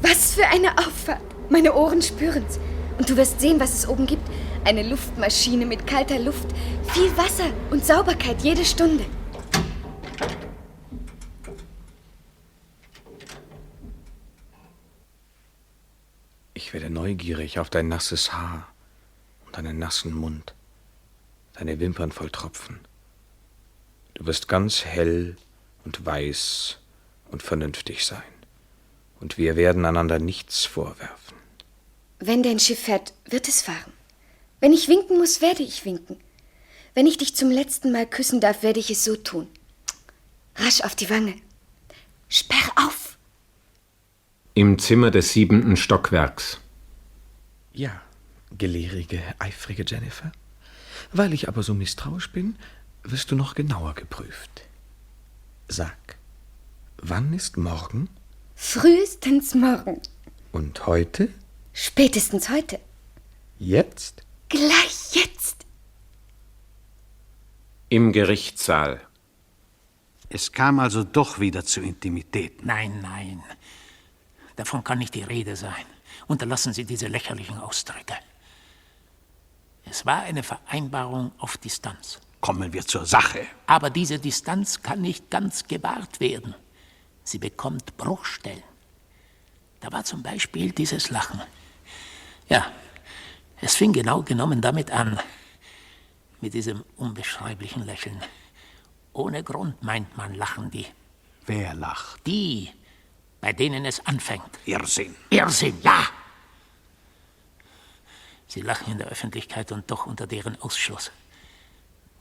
Was für eine Auffahrt. Meine Ohren spüren's. Und du wirst sehen, was es oben gibt. Eine Luftmaschine mit kalter Luft, viel Wasser und Sauberkeit jede Stunde. Ich werde neugierig auf dein nasses Haar und deinen nassen Mund, deine Wimpern voll Tropfen. Du wirst ganz hell und weiß und vernünftig sein. Und wir werden einander nichts vorwerfen. Wenn dein Schiff fährt, wird es fahren. Wenn ich winken muss, werde ich winken. Wenn ich dich zum letzten Mal küssen darf, werde ich es so tun. Rasch auf die Wange. Sperr auf! Im Zimmer des 7. Stockwerks. Ja, gelehrige, eifrige Jennifer. Weil ich aber so misstrauisch bin, wirst du noch genauer geprüft. Sag, wann ist morgen? Frühestens morgen. Und heute? Spätestens heute. Jetzt? Gleich jetzt. Im Gerichtssaal. Es kam also doch wieder zu Intimitäten. Nein, nein. Davon kann nicht die Rede sein. Unterlassen Sie diese lächerlichen Ausdrücke. Es war eine Vereinbarung auf Distanz. Kommen wir zur Sache. Aber diese Distanz kann nicht ganz gewahrt werden. Sie bekommt Bruchstellen. Da war zum Beispiel dieses Lachen. Ja, es fing genau genommen damit an. Mit diesem unbeschreiblichen Lächeln. Ohne Grund, meint man, lachen die. Wer lacht? Die, bei denen es anfängt. Irrsinn. Irrsinn, ja! Sie lachen in der Öffentlichkeit und doch unter deren Ausschluss.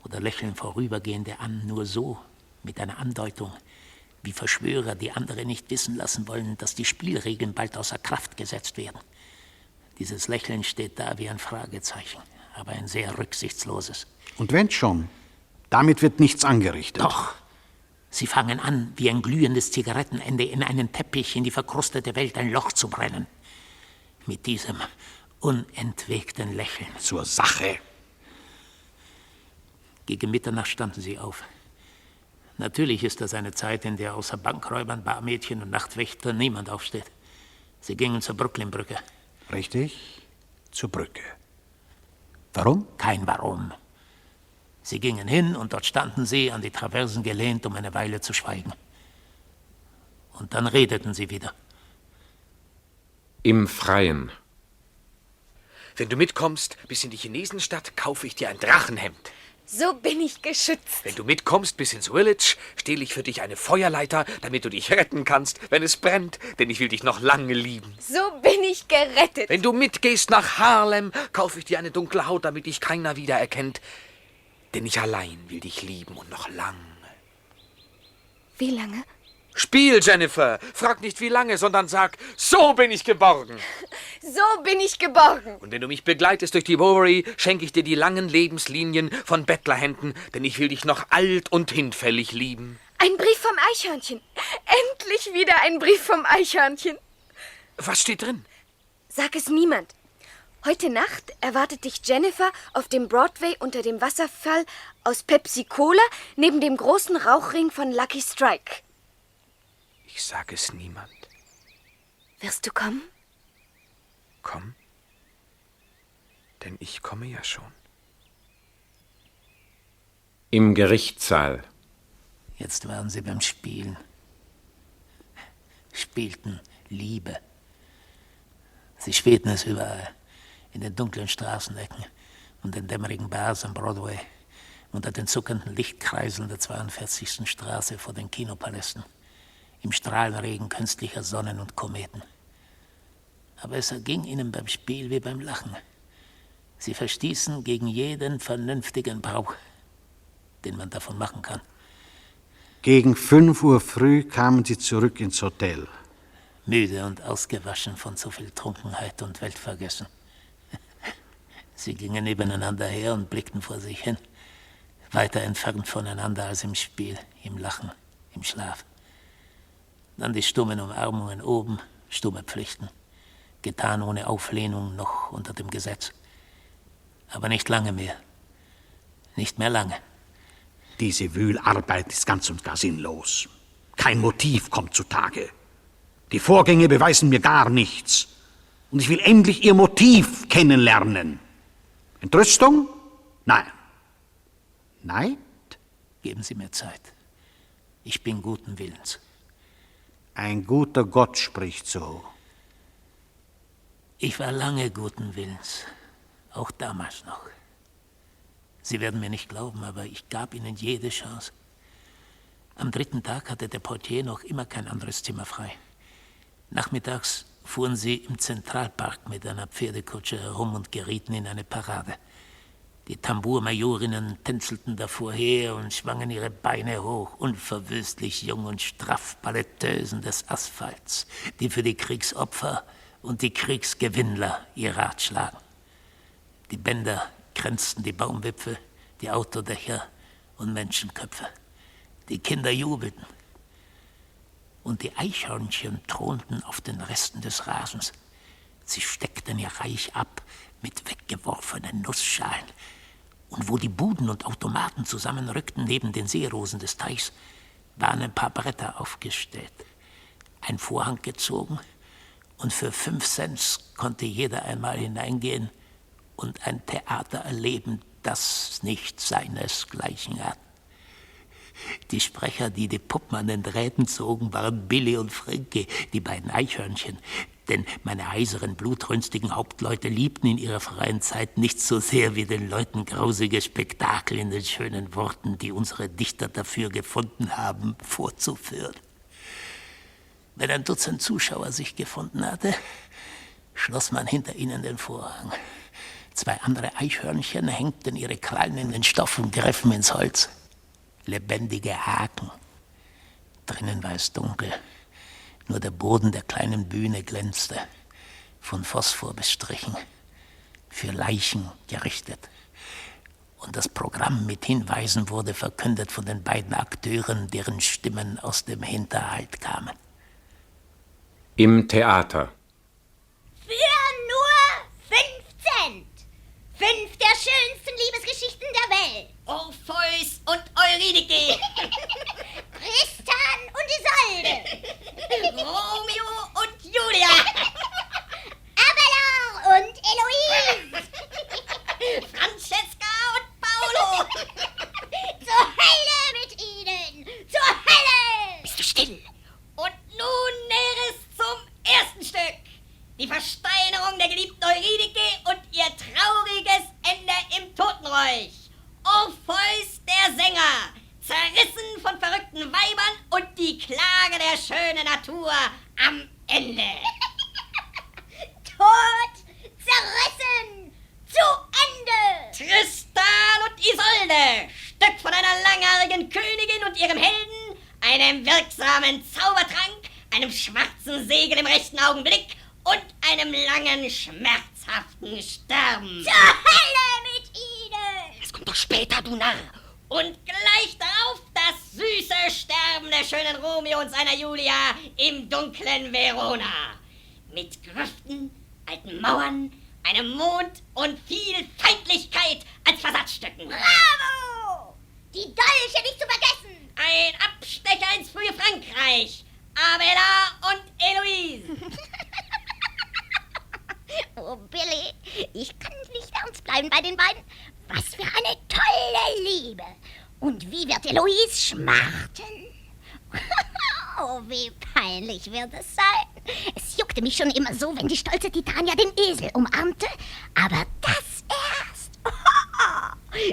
Oder lächeln Vorübergehende an, nur so, mit einer Andeutung, wie Verschwörer, die andere nicht wissen lassen wollen, dass die Spielregeln bald außer Kraft gesetzt werden. Dieses Lächeln steht da wie ein Fragezeichen, aber ein sehr rücksichtsloses. Und wenn schon, damit wird nichts angerichtet. Doch, sie fangen an, wie ein glühendes Zigarettenende in einen Teppich in die verkrustete Welt ein Loch zu brennen. Mit diesem unentwegten Lächeln. Zur Sache. Gegen Mitternacht standen sie auf. Natürlich ist das eine Zeit, in der außer Bankräubern, Barmädchen und Nachtwächtern niemand aufsteht. Sie gingen zur Brooklynbrücke. Richtig, zur Brücke. Warum? Kein Warum. Sie gingen hin und dort standen sie, an die Traversen gelehnt, um eine Weile zu schweigen. Und dann redeten sie wieder. Im Freien. Wenn du mitkommst bis in die Chinesenstadt, kaufe ich dir ein Drachenhemd. So bin ich geschützt. Wenn du mitkommst bis ins Village, stehle ich für dich eine Feuerleiter, damit du dich retten kannst, wenn es brennt, denn ich will dich noch lange lieben. So bin ich gerettet. Wenn du mitgehst nach Harlem, kaufe ich dir eine dunkle Haut, damit dich keiner wiedererkennt, denn ich allein will dich lieben und noch lange. Wie lange? Spiel, Jennifer! Frag nicht wie lange, sondern sag, so bin ich geborgen. So bin ich geborgen. Und wenn du mich begleitest durch die Bowery, schenke ich dir die langen Lebenslinien von Bettlerhänden, denn ich will dich noch alt und hinfällig lieben. Ein Brief vom Eichhörnchen. Endlich wieder ein Brief vom Eichhörnchen. Was steht drin? Sag es niemand. Heute Nacht erwartet dich Jennifer auf dem Broadway unter dem Wasserfall aus Pepsi-Cola neben dem großen Rauchring von Lucky Strike. Ich sage es niemand. Wirst du kommen? Komm. Denn ich komme ja schon. Im Gerichtssaal. Jetzt waren sie beim Spielen. Spielten Liebe. Sie spielten es überall. In den dunklen Straßenecken und den dämmerigen Bars am Broadway, unter den zuckenden Lichtkreiseln der 42. Straße vor den Kinopalästen, im Strahlenregen künstlicher Sonnen und Kometen. Aber es erging ihnen beim Spiel wie beim Lachen. Sie verstießen gegen jeden vernünftigen Brauch, den man davon machen kann. Gegen 5 Uhr früh kamen sie zurück ins Hotel. Müde und ausgewaschen von zu viel Trunkenheit und Weltvergessen. Sie gingen nebeneinander her und blickten vor sich hin, weiter entfernt voneinander als im Spiel, im Lachen, im Schlaf. Dann die stummen Umarmungen oben, stumme Pflichten, getan ohne Auflehnung noch unter dem Gesetz. Aber nicht lange mehr. Nicht mehr lange. Diese Wühlarbeit ist ganz und gar sinnlos. Kein Motiv kommt zutage. Die Vorgänge beweisen mir gar nichts. Und ich will endlich ihr Motiv kennenlernen. Entrüstung? Nein. Neid? Geben Sie mir Zeit. Ich bin guten Willens. Ein guter Gott spricht so. Ich war lange guten Willens. Auch damals noch. Sie werden mir nicht glauben, aber ich gab Ihnen jede Chance. Am 3. Tag hatte der Portier noch immer kein anderes Zimmer frei. Nachmittags fuhren sie im Zentralpark mit einer Pferdekutsche herum und gerieten in eine Parade. Die Tambourmajorinnen tänzelten davor her und schwangen ihre Beine hoch, unverwüstlich jung und straff, Balletteusen des Asphalts, die für die Kriegsopfer und die Kriegsgewinnler ihr Rat schlagen. Die Bänder kränzten die Baumwipfel, die Autodächer und Menschenköpfe. Die Kinder jubelten. Und die Eichhörnchen thronten auf den Resten des Rasens. Sie steckten ihr Reich ab mit weggeworfenen Nussschalen. Und wo die Buden und Automaten zusammenrückten neben den Seerosen des Teichs, waren ein paar Bretter aufgestellt, ein Vorhang gezogen, und für 5 Cent konnte jeder einmal hineingehen und ein Theater erleben, das nicht seinesgleichen hat. Die Sprecher, die die Puppen an den Drähten zogen, waren Billy und Frankie, die beiden Eichhörnchen. Denn meine heiseren, blutrünstigen Hauptleute liebten in ihrer freien Zeit nicht so sehr wie den Leuten grausige Spektakel in den schönen Worten, die unsere Dichter dafür gefunden haben, vorzuführen. Wenn ein Dutzend Zuschauer sich gefunden hatte, schloss man hinter ihnen den Vorhang. 2 andere Eichhörnchen hängten ihre Krallen in den Stoff und griffen ins Holz. Lebendige Haken. Drinnen war es dunkel. Nur der Boden der kleinen Bühne glänzte, von Phosphor bestrichen, für Leichen gerichtet. Und das Programm mit Hinweisen wurde verkündet von den beiden Akteuren, deren Stimmen aus dem Hinterhalt kamen. Im Theater. Für nur 5 Cent. 5 der schönsten Liebesgeschichten der Welt. Orpheus und Eurydike. Tristan und Isolde. Romeo und Julia. Abelard und Eloise. Francesca und Paolo. Zur Hölle mit ihnen. Zur Hölle. Bist du still? Und nun Näheres zum ersten Stück. Die Versteinerung der geliebten Eurydike und ihr trauriges Ende im Totenreich. Orpheus der Sänger, zerrissen von verrückten Weibern und die Klage der schönen Natur am Ende. Tod, zerrissen, zu Ende. Tristan und Isolde, Stück von einer langhaarigen Königin und ihrem Helden, einem wirksamen Zaubertrank, einem schwarzen Segel im rechten Augenblick und einem langen, schmerzhaften Sterben. Zur Hölle mit ihnen! Das kommt doch später, du Narr. Und gleich darauf das süße Sterben der schönen Romeo und seiner Julia im dunklen Verona. Mit Grüften, alten Mauern, einem Mond und viel Feindlichkeit als Versatzstücken. Bravo! Die Dolche nicht zu vergessen! Ein Abstecher ins frühe Frankreich. Abelard und Eloise. Oh, Billy, ich kann nicht ernst bleiben bei den beiden. Was für eine tolle Liebe. Und wie wird Eloise schmachten? Oh, wie peinlich wird es sein. Es juckte mich schon immer so, wenn die stolze Titania den Esel umarmte. Aber das erst.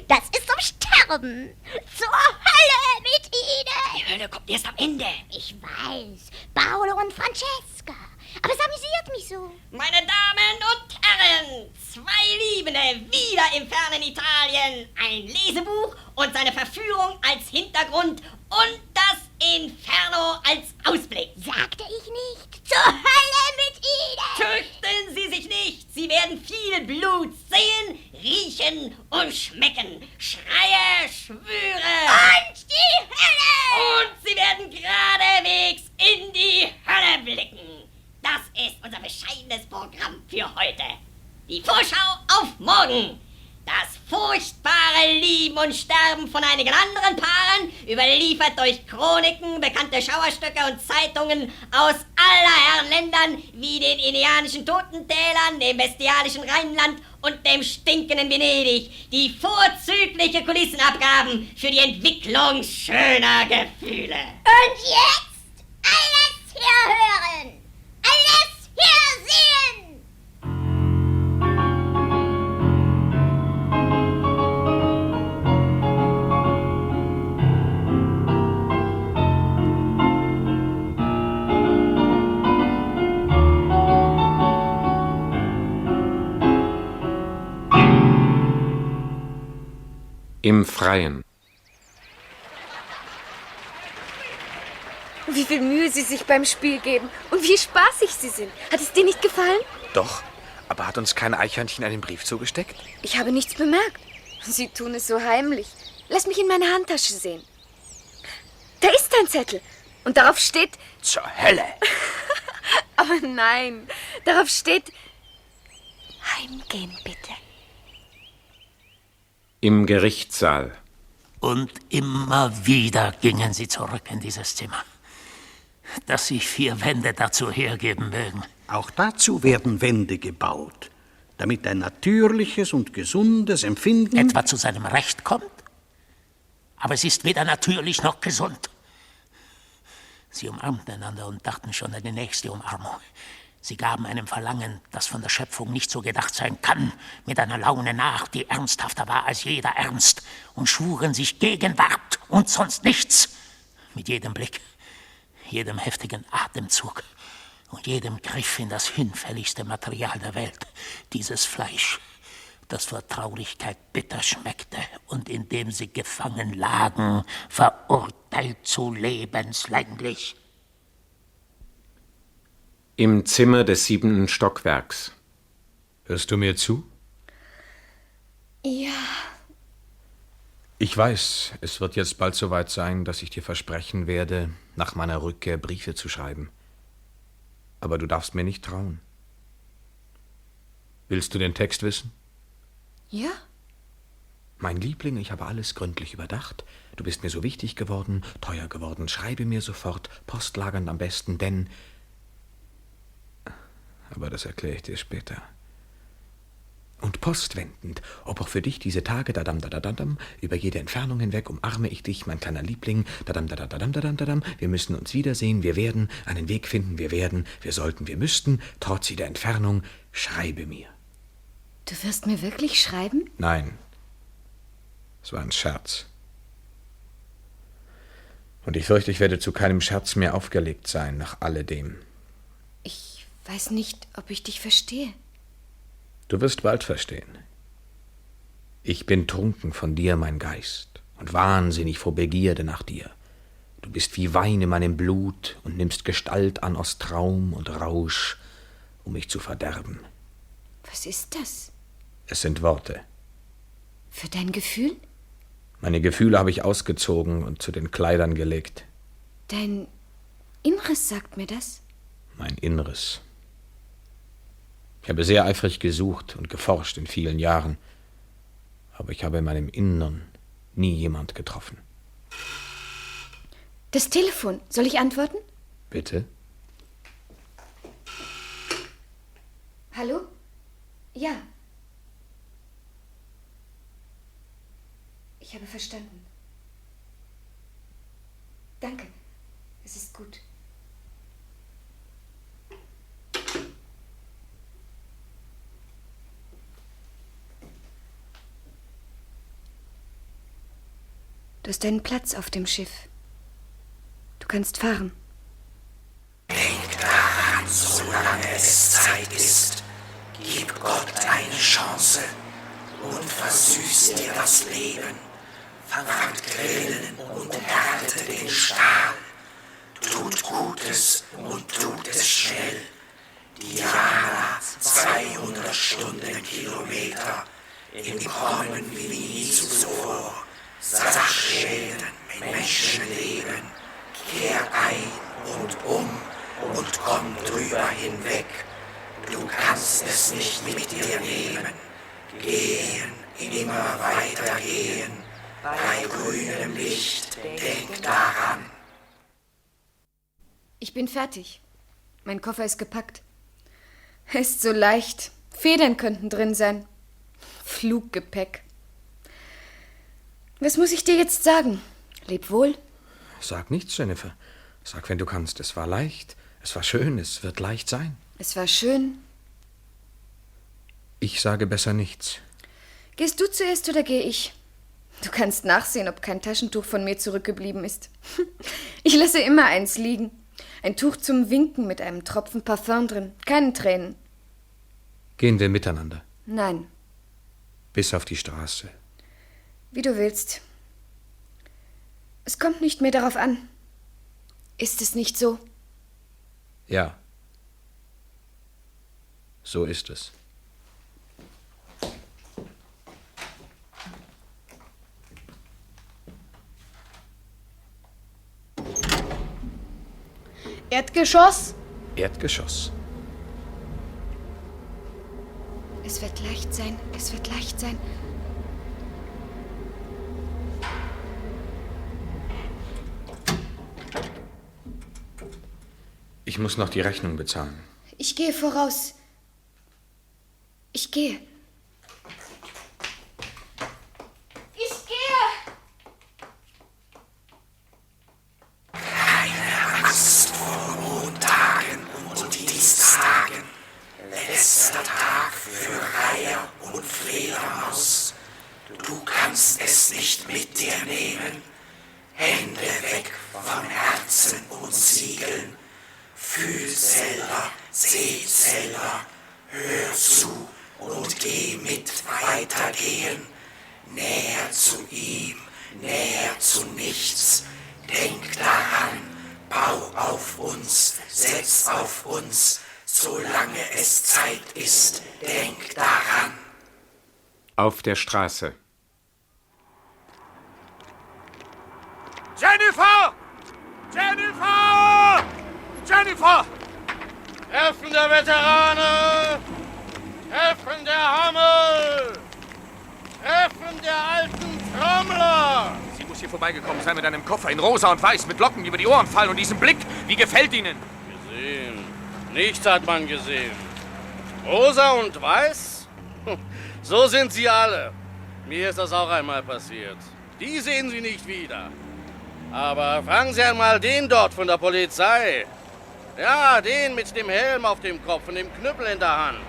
Das ist zum Sterben. Zur Hölle mit ihnen. Die Hölle kommt erst am Ende. Ich weiß. Paolo und Francesca. Aber es amüsiert mich so. Meine Damen und Herren, zwei Liebende, wieder im fernen Italien. Ein Lesebuch und seine Verführung als Hintergrund und das Inferno als Ausblick. Sagte ich nicht? Zur Hölle mit ihnen! Fürchten Sie sich nicht. Sie werden viel Blut sehen, riechen und schmecken. Schreie, schwüre. Und die Hölle! Und Sie werden geradewegs in die Hölle blicken. Das ist unser bescheidenes Programm für heute. Die Vorschau auf morgen. Das furchtbare Lieben und Sterben von einigen anderen Paaren, überliefert durch Chroniken, bekannte Schauerstücke und Zeitungen aus aller Herren Ländern, wie den indianischen Totentälern, dem bestialischen Rheinland und dem stinkenden Venedig, die vorzügliche Kulissen abgaben für die Entwicklung schöner Gefühle. Und jetzt alles hier hören! Alles hier sehen! Im Freien. Wie viel Mühe Sie sich beim Spiel geben und wie spaßig Sie sind. Hat es dir nicht gefallen? Doch, aber hat uns kein Eichhörnchen einen Brief zugesteckt? Ich habe nichts bemerkt. Sie tun es so heimlich. Lass mich in meine Handtasche sehen. Da ist ein Zettel. Und darauf steht... Zur Hölle! Aber nein, darauf steht... Heimgehen, bitte. Im Gerichtssaal. Und immer wieder gingen sie zurück in dieses Zimmer. Dass sich 4 Wände dazu hergeben mögen. Auch dazu werden Wände gebaut, damit ein natürliches und gesundes Empfinden etwa zu seinem Recht kommt. Aber es ist weder natürlich noch gesund. Sie umarmten einander und dachten schon an die nächste Umarmung. Sie gaben einem Verlangen, das von der Schöpfung nicht so gedacht sein kann, mit einer Laune nach, die ernsthafter war als jeder Ernst, und schwuren sich Gegenwart und sonst nichts. Mit jedem Blick, jedem heftigen Atemzug und jedem Griff in das hinfälligste Material der Welt, dieses Fleisch, das vor Traurigkeit bitter schmeckte und in dem sie gefangen lagen, verurteilt zu lebenslänglich. Im Zimmer des 7. Stockwerks. Hörst du mir zu? Ja. Ich weiß, es wird jetzt bald soweit sein, dass ich dir versprechen werde, nach meiner Rückkehr Briefe zu schreiben. Aber du darfst mir nicht trauen. Willst du den Text wissen? Ja. Mein Liebling, ich habe alles gründlich überdacht. Du bist mir so wichtig geworden, teuer geworden. Schreibe mir sofort, postlagernd am besten, denn... Aber das erkläre ich dir später. Und postwendend, ob auch für dich diese Tage, dadam, dadadadam, über jede Entfernung hinweg, umarme ich dich, mein kleiner Liebling, dadam, dadadadam, dadam, dadam, wir müssen uns wiedersehen, wir werden einen Weg finden, wir werden, wir sollten, wir müssten, trotz jeder Entfernung, schreibe mir. Du wirst mir wirklich schreiben? Nein, es war ein Scherz. Und ich fürchte, ich werde zu keinem Scherz mehr aufgelegt sein, nach alledem. Ich weiß nicht, ob ich dich verstehe. Du wirst bald verstehen. Ich bin trunken von dir, mein Geist, und wahnsinnig vor Begierde nach dir. Du bist wie Wein in meinem Blut und nimmst Gestalt an aus Traum und Rausch, um mich zu verderben. Was ist das? Es sind Worte. Für dein Gefühl? Meine Gefühle habe ich ausgezogen und zu den Kleidern gelegt. Dein Inneres sagt mir das? Mein Inneres. Ich habe sehr eifrig gesucht und geforscht in vielen Jahren, aber ich habe in meinem Innern nie jemand getroffen. Das Telefon, soll ich antworten? Bitte? Hallo? Ja. Ich habe verstanden. Danke, es ist gut. Du hast einen Platz auf dem Schiff. Du kannst fahren. Denk daran, solange es Zeit ist. Gib Gott eine Chance und versüß dir das Leben. Fangt Grillen und härtet den Stahl. Tut Gutes und tut es schnell. Diana, 200 Stundenkilometer, im Kommen wie nie zuvor. Sachschäden, Menschenleben, kehr ein und komm drüber hinweg. Du kannst es nicht mit dir nehmen. Gehen, immer weiter gehen, bei grünem Licht, denk daran. Ich bin fertig. Mein Koffer ist gepackt. Er ist so leicht. Federn könnten drin sein. Fluggepäck. Was muss ich dir jetzt sagen? Leb wohl. Sag nichts, Jennifer. Sag, wenn du kannst, es war leicht, es war schön, es wird leicht sein. Es war schön. Ich sage besser nichts. Gehst du zuerst oder gehe ich? Du kannst nachsehen, ob kein Taschentuch von mir zurückgeblieben ist. Ich lasse immer eins liegen. Ein Tuch zum Winken mit einem Tropfen Parfum drin. Keine Tränen. Gehen wir miteinander? Nein. Bis auf die Straße. Wie du willst. Es kommt nicht mehr darauf an. Ist es nicht so? Ja. So ist es. Erdgeschoss? Erdgeschoss. Es wird leicht sein, es wird leicht sein. Ich muss noch die Rechnung bezahlen. Ich gehe voraus. Ich gehe. Ich gehe! Keine Angst vor Montagen und Dienstagen. Letzter Tag für Reiher und Fledermaus. Du kannst es nicht mit dir nehmen. Hände weg von Herzen und Siegeln. Fühl selber, seh selber, hör zu und geh mit weitergehen. Näher zu ihm, näher zu nichts. Denk daran, bau auf uns, setz auf uns, solange es Zeit ist. Denk daran. Auf der Straße. Jennifer! Jennifer! Jennifer! Treffen der Veterane! Treffen der Hammel! Treffen der alten Trommler! Sie muss hier vorbeigekommen sein mit einem Koffer in rosa und weiß, mit Locken, die über die Ohren fallen und diesem Blick. Wie gefällt Ihnen? Gesehen. Nichts hat man gesehen. Rosa und weiß? So sind sie alle. Mir ist das auch einmal passiert. Die sehen Sie nicht wieder. Aber fragen Sie einmal den dort von der Polizei. Ja, den mit dem Helm auf dem Kopf und dem Knüppel in der Hand.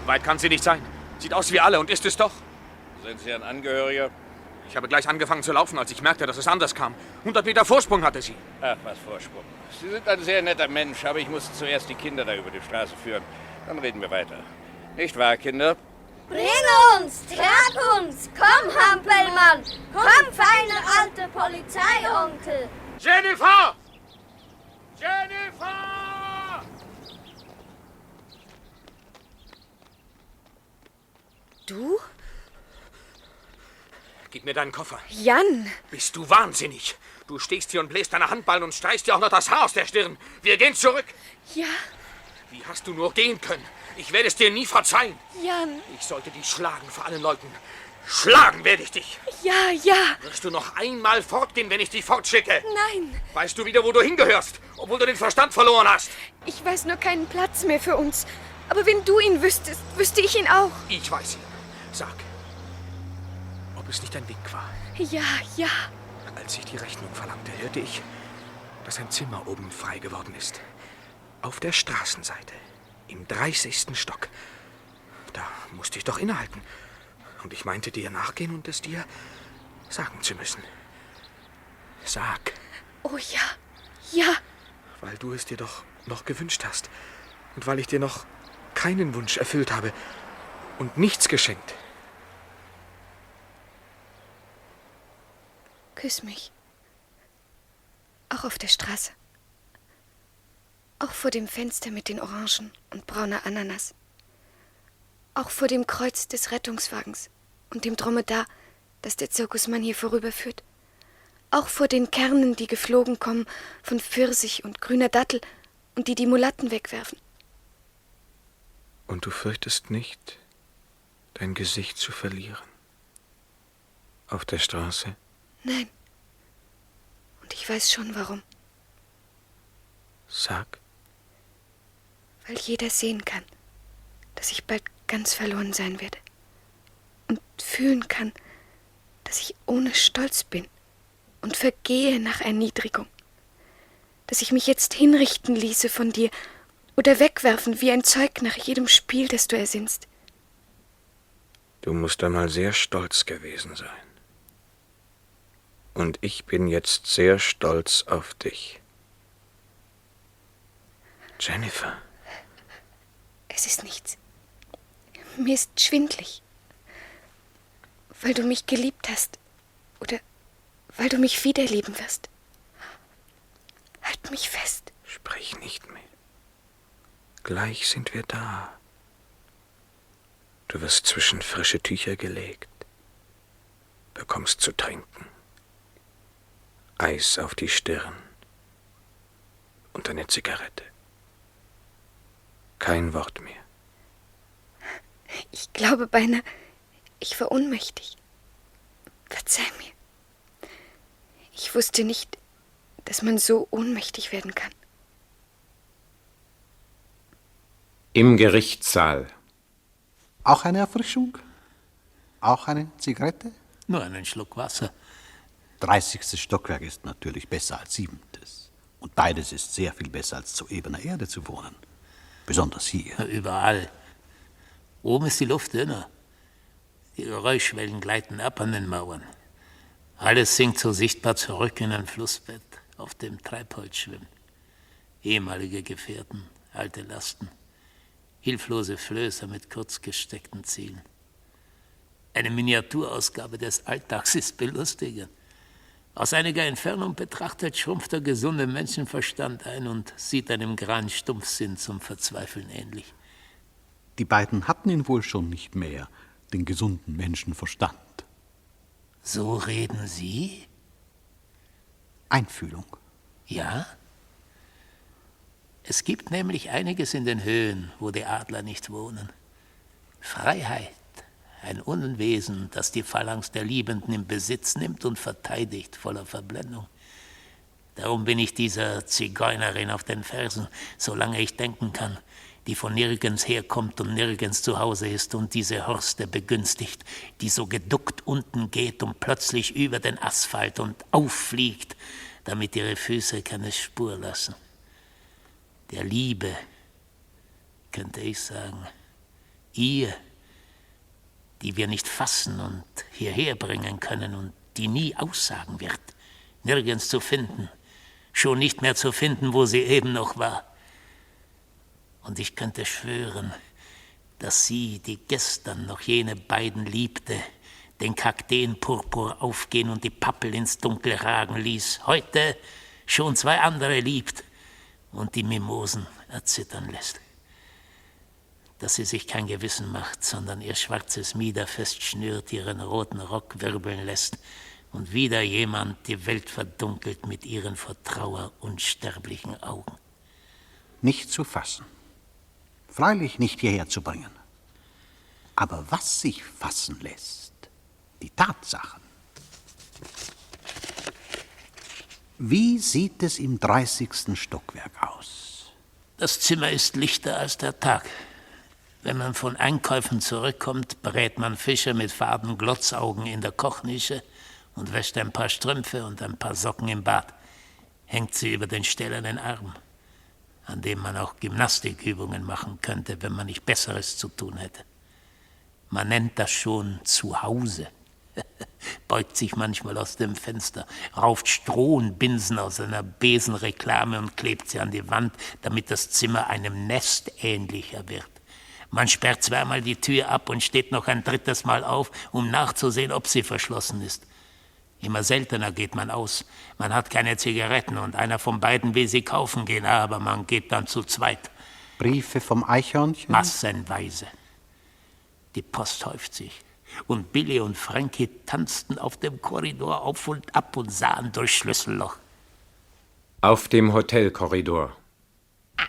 Weit kann sie nicht sein. Sieht aus wie alle und ist es doch. Sind Sie ein Angehöriger? Ich habe gleich angefangen zu laufen, als ich merkte, dass es anders kam. 100 Meter Vorsprung hatte sie. Ach, was Vorsprung. Sie sind ein sehr netter Mensch, aber ich muss zuerst die Kinder da über die Straße führen. Dann reden wir weiter. Nicht wahr, Kinder? Bring uns, trag uns, komm, Hampelmann, komm, feiner alter Polizeionkel. Jennifer! Jennifer! Du? Gib mir deinen Koffer. Jan! Bist du wahnsinnig? Du stehst hier und bläst deine Handballen und streichst dir auch noch das Haar aus der Stirn. Wir gehen zurück. Ja. Wie hast du nur gehen können? Ich werde es dir nie verzeihen. Jan. Ich sollte dich schlagen vor allen Leuten. Schlagen werde ich dich. Ja, ja. Wirst du noch einmal fortgehen, wenn ich dich fortschicke? Nein. Weißt du wieder, wo du hingehörst, obwohl du den Verstand verloren hast? Ich weiß nur keinen Platz mehr für uns. Aber wenn du ihn wüsstest, wüsste ich ihn auch. Ich weiß ihn. Sag, ob es nicht ein Wink war. Ja, ja. Als ich die Rechnung verlangte, hörte ich, dass ein Zimmer oben frei geworden ist. Auf der Straßenseite, im 30. Stock. Da musste ich doch innehalten. Und ich meinte, dir nachgehen und es dir sagen zu müssen. Sag. Oh ja, ja. Weil du es dir doch noch gewünscht hast. Und weil ich dir noch keinen Wunsch erfüllt habe und nichts geschenkt. Küss mich. Auch auf der Straße. Auch vor dem Fenster mit den Orangen und brauner Ananas. Auch vor dem Kreuz des Rettungswagens und dem Dromedar, das der Zirkusmann hier vorüberführt. Auch vor den Kernen, die geflogen kommen von Pfirsich und grüner Dattel und die Mulatten wegwerfen. Und du fürchtest nicht, dein Gesicht zu verlieren? Auf der Straße? Nein. Und ich weiß schon, warum. Sag. Weil jeder sehen kann, dass ich bald ganz verloren sein werde. Und fühlen kann, dass ich ohne Stolz bin und vergehe nach Erniedrigung. Dass ich mich jetzt hinrichten ließe von dir oder wegwerfen wie ein Zeug nach jedem Spiel, das du ersinnst. Du musst einmal sehr stolz gewesen sein. Und ich bin jetzt sehr stolz auf dich. Jennifer. Es ist nichts. Mir ist schwindlig. Weil du mich geliebt hast. Oder weil du mich wiederlieben wirst. Halt mich fest. Sprich nicht mehr. Gleich sind wir da. Du wirst zwischen frische Tücher gelegt. Bekommst zu trinken. Eis auf die Stirn. Und eine Zigarette. Kein Wort mehr. Ich glaube beinahe, ich war ohnmächtig. Verzeih mir. Ich wusste nicht, dass man so ohnmächtig werden kann. Im Gerichtssaal. Auch eine Erfrischung? Auch eine Zigarette? Nur einen Schluck Wasser. 30. Stockwerk ist natürlich besser als 7. Und beides ist sehr viel besser, als zu ebener Erde zu wohnen. Besonders hier. Überall. Oben ist die Luft dünner. Die Geräuschwellen gleiten ab an den Mauern. Alles sinkt so sichtbar zurück in ein Flussbett, auf dem Treibholz schwimmen. Ehemalige Gefährten, alte Lasten, hilflose Flößer mit kurz gesteckten Zielen. Eine Miniaturausgabe des Alltags ist belustigend. Aus einiger Entfernung betrachtet schrumpft der gesunde Menschenverstand ein und sieht einem grauen Stumpfsinn zum Verzweifeln ähnlich. Die beiden hatten ihn wohl schon nicht mehr, den gesunden Menschenverstand. So reden Sie? Einfühlung. Ja? Es gibt nämlich einiges in den Höhen, wo die Adler nicht wohnen. Freiheit, ein Unwesen, das die Phalanx der Liebenden in Besitz nimmt und verteidigt, voller Verblendung. Darum bin ich dieser Zigeunerin auf den Fersen, solange ich denken kann, die von nirgends herkommt und nirgends zu Hause ist und diese Horste begünstigt, die so geduckt unten geht und plötzlich über den Asphalt und auffliegt, damit ihre Füße keine Spur lassen. Der Liebe, könnte ich sagen, ihr, die wir nicht fassen und hierher bringen können und die nie aussagen wird, nirgends zu finden, schon nicht mehr zu finden, wo sie eben noch war. Und ich könnte schwören, dass sie, die gestern noch jene beiden liebte, den Kakteenpurpur aufgehen und die Pappel ins Dunkel ragen ließ, heute schon zwei andere liebt und die Mimosen erzittern lässt. Dass sie sich kein Gewissen macht, sondern ihr schwarzes Mieder festschnürt, ihren roten Rock wirbeln lässt und wieder jemand die Welt verdunkelt mit ihren vor Trauer unsterblichen Augen. Nicht zu fassen. Freilich nicht hierher zu bringen. Aber was sich fassen lässt, die Tatsachen. Wie sieht es im 30. Stockwerk aus? Das Zimmer ist lichter als der Tag. Wenn man von Einkäufen zurückkommt, brät man Fische mit faden Glotzaugen in der Kochnische und wäscht ein paar Strümpfe und ein paar Socken im Bad. Hängt sie über den stählernen Arm, an dem man auch Gymnastikübungen machen könnte, wenn man nicht Besseres zu tun hätte. Man nennt das schon Zuhause. Beugt sich manchmal aus dem Fenster, rauft Stroh und Binsen aus einer Besenreklame und klebt sie an die Wand, damit das Zimmer einem Nest ähnlicher wird. Man sperrt zweimal die Tür ab und steht noch ein drittes Mal auf, um nachzusehen, ob sie verschlossen ist. Immer seltener geht man aus. Man hat keine Zigaretten und einer von beiden will sie kaufen gehen, aber man geht dann zu zweit. Briefe vom Eichhörnchen? Massenweise. Die Post häuft sich. Und Billy und Frankie tanzten auf dem Korridor auf und ab und sahen durch Schlüsselloch. Auf dem Hotelkorridor. Ach,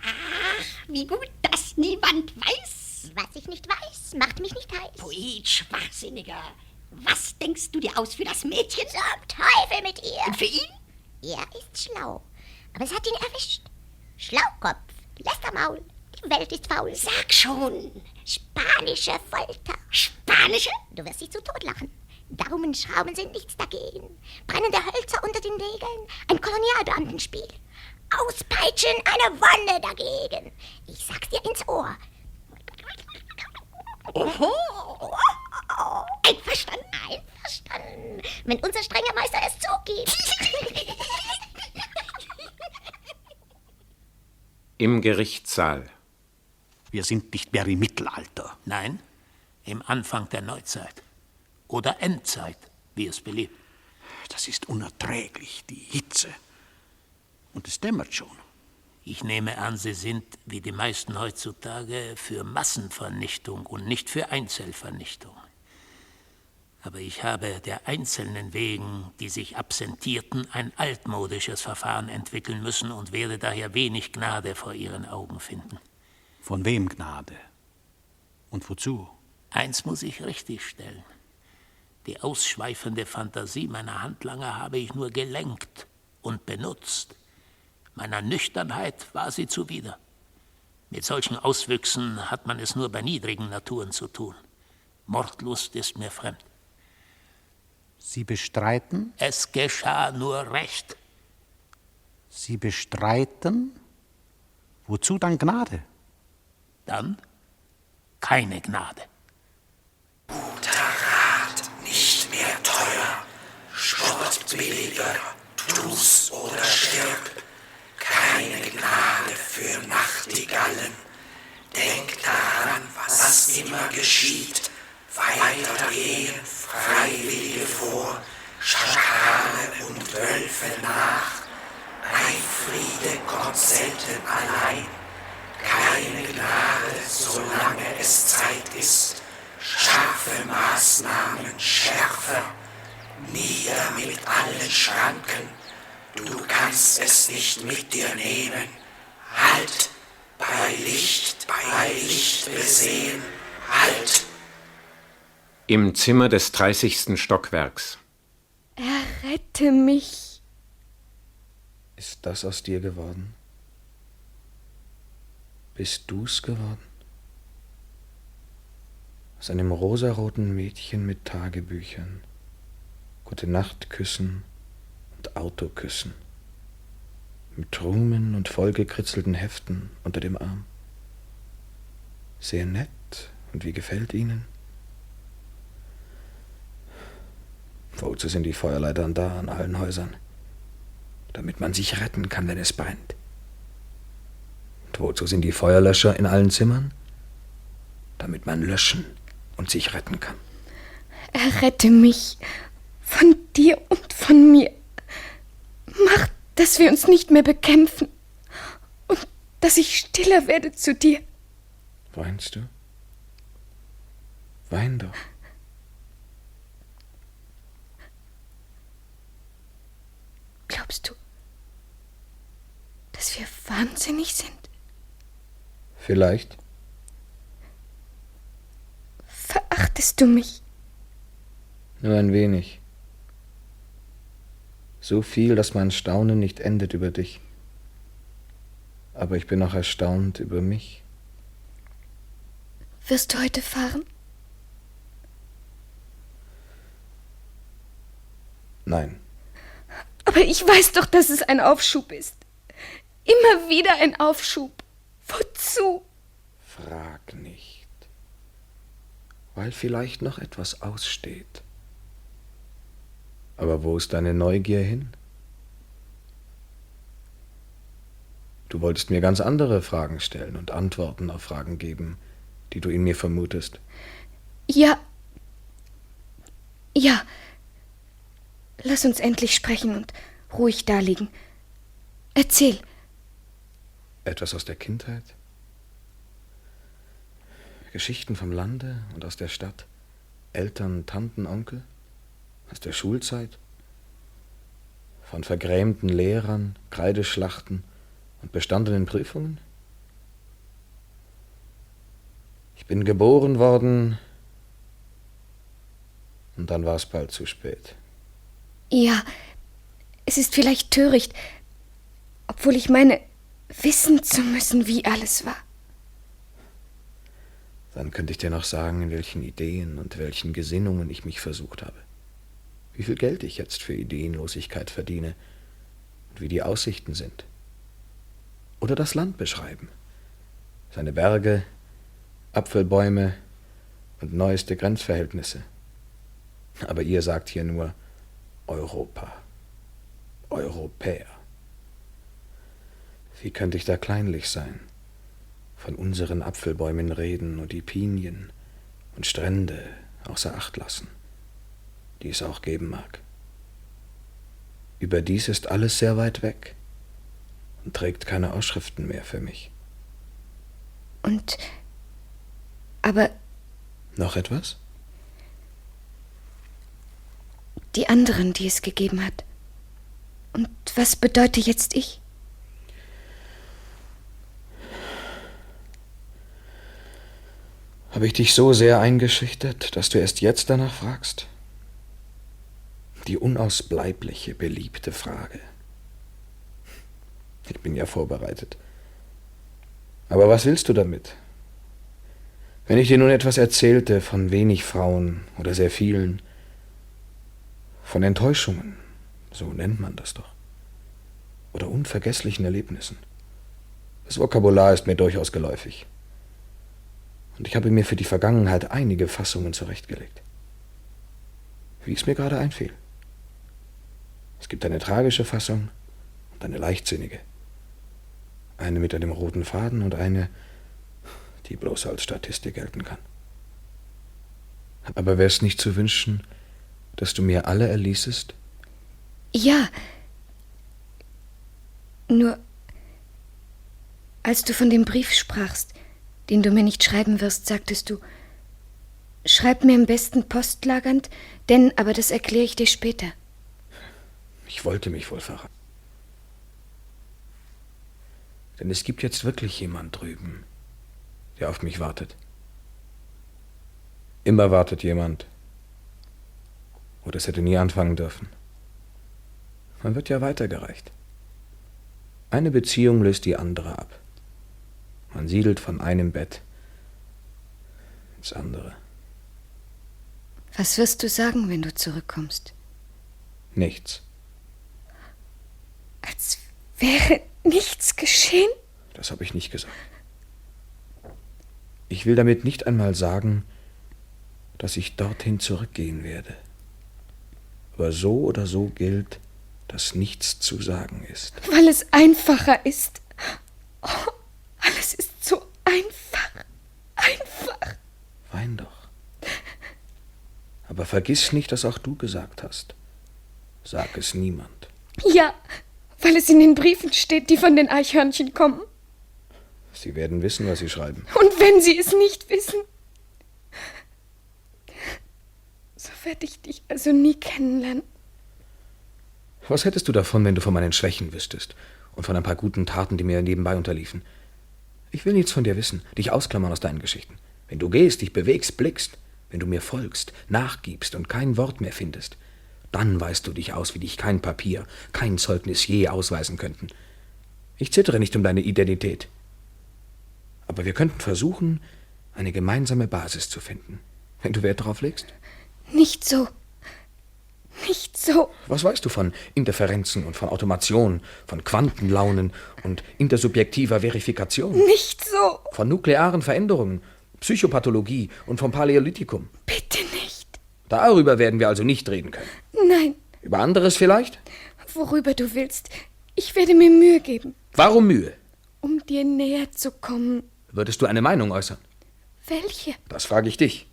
wie gut, dass niemand weiß. Was ich nicht weiß, macht mich nicht heiß. Poet, Schwachsinniger. Was denkst du dir aus für das Mädchen? Zum Teufel mit ihr. Und für ihn? Er ist schlau, aber es hat ihn erwischt. Schlaukopf, Lästermaul, die Welt ist faul. Sag schon. Spanische Folter. Spanische? Du wirst dich zu Tod lachen. Daumenschrauben sind nichts dagegen. Brennende Hölzer unter den Nägeln, ein Kolonialbeamtenspiel. Auspeitschen, eine Wonne dagegen. Ich sag's dir ins Ohr. Oho. Einverstanden. Einverstanden. Wenn unser strenger Meister es zugibt. Im Gerichtssaal. Wir sind nicht mehr im Mittelalter. Nein, im Anfang der Neuzeit. Oder Endzeit, wie es beliebt. Das ist unerträglich, die Hitze. Und es dämmert schon. Ich nehme an, Sie sind, wie die meisten heutzutage, für Massenvernichtung und nicht für Einzelvernichtung. Aber ich habe der Einzelnen wegen, die sich absentierten, ein altmodisches Verfahren entwickeln müssen und werde daher wenig Gnade vor Ihren Augen finden. Von wem Gnade? Und wozu? Eins muss ich richtigstellen. Die ausschweifende Fantasie meiner Handlanger habe ich nur gelenkt und benutzt. Meiner Nüchternheit war sie zuwider. Mit solchen Auswüchsen hat man es nur bei niedrigen Naturen zu tun. Mordlust ist mir fremd. Sie bestreiten? Es geschah nur recht. Sie bestreiten? Wozu dann Gnade? Dann keine Gnade. Guter Rat, nicht mehr teuer. Spott billiger, tu's oder stirb. Keine Gnade für Nachtigallen. Denk daran, was immer geschieht. Weitergehen, Freiwillige vor, Schakale und Wölfe nach. Ein Friede kommt selten allein. Keine Gnade, solange es Zeit ist. Scharfe Maßnahmen schärfer. Nieder mit allen Schranken. Du kannst es nicht mit dir nehmen. Halt! Bei Licht besehen, halt! Im Zimmer des 30. Stockwerks. Errette mich. Ist das aus dir geworden? Bist du's geworden? Aus einem rosaroten Mädchen mit Tagebüchern, Gute-Nacht-Küssen und Autoküssen, mit Trumen und vollgekritzelten Heften unter dem Arm. Sehr nett, und wie gefällt Ihnen? Wozu sind die Feuerleitern da an allen Häusern? Damit man sich retten kann, wenn es brennt. Und wozu sind die Feuerlöscher in allen Zimmern? Damit man löschen und sich retten kann. Errette mich von dir und von mir. Mach, dass wir uns nicht mehr bekämpfen und dass ich stiller werde zu dir. Weinst du? Wein doch. Glaubst du, dass wir wahnsinnig sind? Vielleicht. Verachtest du mich? Nur ein wenig. So viel, dass mein Staunen nicht endet über dich. Aber ich bin auch erstaunt über mich. Wirst du heute fahren? Nein. Aber ich weiß doch, dass es ein Aufschub ist. Immer wieder ein Aufschub. Wozu? Frag nicht. Weil vielleicht noch etwas aussteht. Aber wo ist deine Neugier hin? Du wolltest mir ganz andere Fragen stellen und Antworten auf Fragen geben, die du in mir vermutest. Ja. Ja. Lass uns endlich sprechen und ruhig daliegen. Erzähl. Etwas aus der Kindheit? Geschichten vom Lande und aus der Stadt? Eltern, Tanten, Onkel? Aus der Schulzeit? Von vergrämten Lehrern, Kreideschlachten und bestandenen Prüfungen? Ich bin geboren worden und dann war es bald zu spät. Ja, es ist vielleicht töricht, obwohl ich meine, wissen zu müssen, wie alles war. Dann könnte ich dir noch sagen, in welchen Ideen und welchen Gesinnungen ich mich versucht habe. Wie viel Geld ich jetzt für Ideenlosigkeit verdiene und wie die Aussichten sind. Oder das Land beschreiben. Seine Berge, Apfelbäume und neueste Grenzverhältnisse. Aber ihr sagt hier nur Europa, Europäer. Wie könnte ich da kleinlich sein? Von unseren Apfelbäumen reden und die Pinien und Strände außer Acht lassen, die es auch geben mag. Überdies ist alles sehr weit weg und trägt keine Ausschriften mehr für mich. Aber... Noch etwas? Die anderen, die es gegeben hat. Und was bedeute jetzt ich? Habe ich dich so sehr eingeschüchtert, dass du erst jetzt danach fragst? Die unausbleibliche, beliebte Frage. Ich bin ja vorbereitet. Aber was willst du damit? Wenn ich dir nun etwas erzählte von wenig Frauen oder sehr vielen, von Enttäuschungen, so nennt man das doch, oder unvergesslichen Erlebnissen. Das Vokabular ist mir durchaus geläufig. Und ich habe mir für die Vergangenheit einige Fassungen zurechtgelegt. Wie es mir gerade einfiel. Es gibt eine tragische Fassung und eine leichtsinnige. Eine mit einem roten Faden und eine, die bloß als Statistik gelten kann. Aber wäre es nicht zu wünschen, dass du mir alle erließest? Ja. Nur, als du von dem Brief sprachst, den du mir nicht schreiben wirst, sagtest du, schreib mir am besten postlagernd, denn, aber das erkläre ich dir später. Ich wollte mich wohl verraten. Denn es gibt jetzt wirklich jemand drüben, der auf mich wartet. Immer wartet jemand. Oder es hätte nie anfangen dürfen. Man wird ja weitergereicht. Eine Beziehung löst die andere ab. Man siedelt von einem Bett ins andere. Was wirst du sagen, wenn du zurückkommst? Nichts. Als wäre nichts geschehen? Das habe ich nicht gesagt. Ich will damit nicht einmal sagen, dass ich dorthin zurückgehen werde. Aber so oder so gilt, dass nichts zu sagen ist. Weil es einfacher ist. Oh, alles ist so einfach. Einfach. Wein doch. Aber vergiss nicht, dass auch du gesagt hast. Sag es niemand. Ja, weil es in den Briefen steht, die von den Eichhörnchen kommen. Sie werden wissen, was sie schreiben. Und wenn sie es nicht wissen, so werde ich dich also nie kennenlernen. Was hättest du davon, wenn du von meinen Schwächen wüsstest und von ein paar guten Taten, die mir nebenbei unterliefen? Ich will nichts von dir wissen, dich ausklammern aus deinen Geschichten. Wenn du gehst, dich bewegst, blickst, wenn du mir folgst, nachgibst und kein Wort mehr findest, dann weist du dich aus, wie dich kein Papier, kein Zeugnis je ausweisen könnten. Ich zittere nicht um deine Identität. Aber wir könnten versuchen, eine gemeinsame Basis zu finden, wenn du Wert darauf legst. Nicht so. Nicht so. Was weißt du von Interferenzen und von Automation, von Quantenlaunen und intersubjektiver Verifikation? Nicht so. Von nuklearen Veränderungen, Psychopathologie und vom Paläolithikum. Bitte nicht. Darüber werden wir also nicht reden können. Nein. Über anderes vielleicht? Worüber du willst. Ich werde mir Mühe geben. Warum Mühe? Um dir näher zu kommen. Würdest du eine Meinung äußern? Welche? Das frage ich dich.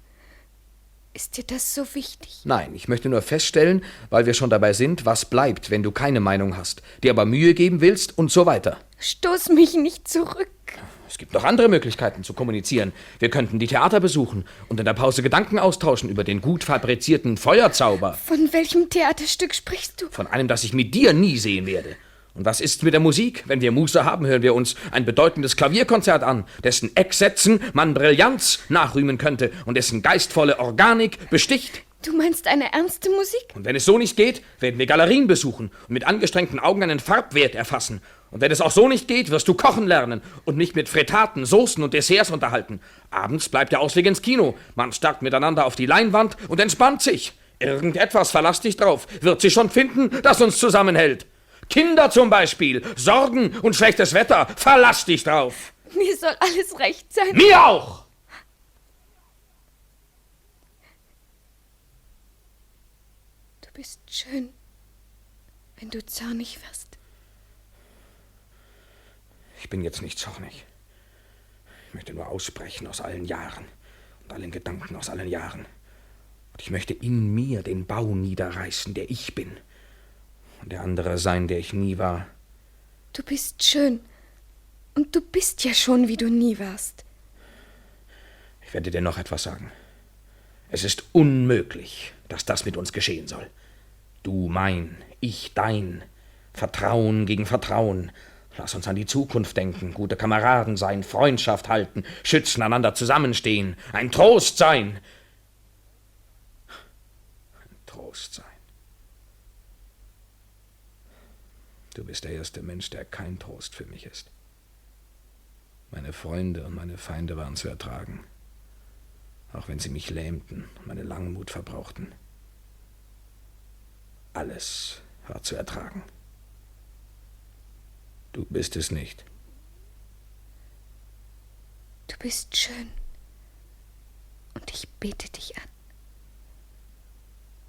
Ist dir das so wichtig? Nein, ich möchte nur feststellen, weil wir schon dabei sind, was bleibt, wenn du keine Meinung hast, dir aber Mühe geben willst und so weiter. Stoß mich nicht zurück. Es gibt noch andere Möglichkeiten zu kommunizieren. Wir könnten die Theater besuchen und in der Pause Gedanken austauschen über den gut fabrizierten Feuerzauber. Von welchem Theaterstück sprichst du? Von einem, das ich mit dir nie sehen werde. Und was ist mit der Musik? Wenn wir Muße haben, hören wir uns ein bedeutendes Klavierkonzert an, dessen Ecksätzen man Brillanz nachrühmen könnte und dessen geistvolle Organik besticht. Du meinst eine ernste Musik? Und wenn es so nicht geht, werden wir Galerien besuchen und mit angestrengten Augen einen Farbwert erfassen. Und wenn es auch so nicht geht, wirst du kochen lernen und nicht mit Frittaten, Soßen und Desserts unterhalten. Abends bleibt der Ausweg ins Kino. Man starrt miteinander auf die Leinwand und entspannt sich. Irgendetwas, verlass dich drauf, wird sie schon finden, das uns zusammenhält. Kinder zum Beispiel, Sorgen und schlechtes Wetter, verlass dich drauf. Mir soll alles recht sein. Mir auch! Du bist schön, wenn du zornig wirst. Ich bin jetzt nicht zornig. Ich möchte nur aussprechen aus allen Jahren und allen Gedanken aus allen Jahren. Und ich möchte in mir den Bau niederreißen, der ich bin. Und der andere sein, der ich nie war. Du bist schön. Und du bist ja schon, wie du nie warst. Ich werde dir noch etwas sagen. Es ist unmöglich, dass das mit uns geschehen soll. Du mein, ich dein. Vertrauen gegen Vertrauen. Lass uns an die Zukunft denken, gute Kameraden sein, Freundschaft halten, schützen, einander zusammenstehen, ein Trost sein. Ein Trost sein. Du bist der erste Mensch, der kein Trost für mich ist. Meine Freunde und meine Feinde waren zu ertragen, auch wenn sie mich lähmten und meine Langmut verbrauchten. Alles war zu ertragen. Du bist es nicht. Du bist schön. Und ich bete dich an.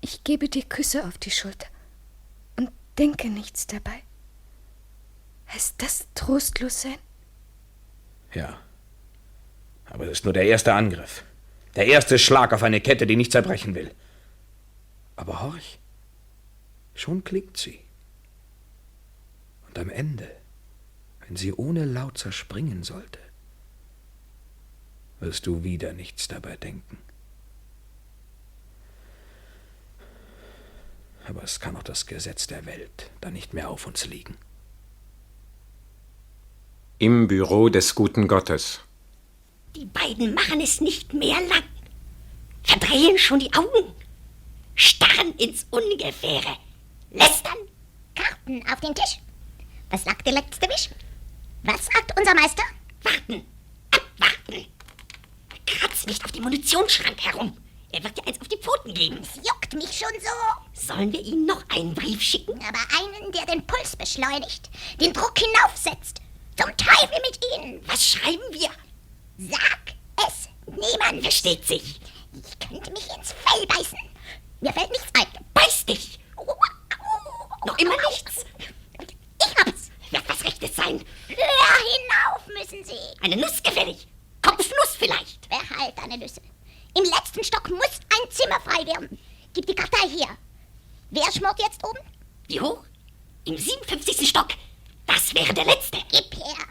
Ich gebe dir Küsse auf die Schulter und denke nichts dabei. Heißt das trostlos sein? Ja. Aber es ist nur der erste Angriff. Der erste Schlag auf eine Kette, die nicht zerbrechen will. Aber horch. Schon klingt sie. Und am Ende, wenn sie ohne Laut zerspringen sollte, wirst du wieder nichts dabei denken. Aber es kann auch das Gesetz der Welt dann nicht mehr auf uns liegen. Im Büro des guten Gottes. Die beiden machen es nicht mehr lang. Verdrehen schon die Augen. Starren ins Ungefähre. Lästern. Karten auf den Tisch. Was sagt der letzte Wisch? Was sagt unser Meister? Warten. Abwarten. Kratz nicht auf dem Munitionsschrank herum. Er wird dir eins auf die Pfoten geben. Es juckt mich schon so. Sollen wir ihm noch einen Brief schicken? Aber einen, der den Puls beschleunigt, den Druck hinaufsetzt. Zum Teufel mit Ihnen. Was schreiben wir? Sag es niemand. Versteht sich. Ich könnte mich ins Fell beißen. Mir fällt nichts ein. Beiß dich. Noch immer nichts. Ich hab's. Wird was Rechtes sein. Höher hinauf müssen Sie. Eine Nuss gefällig. Kopfnuss vielleicht. Behalt deine Nüsse. Im letzten Stock muss ein Zimmer frei werden. Gib die Kartei her. Wer schmort jetzt oben? Wie hoch? Im 57. Stock. Das wäre der letzte. Gib her.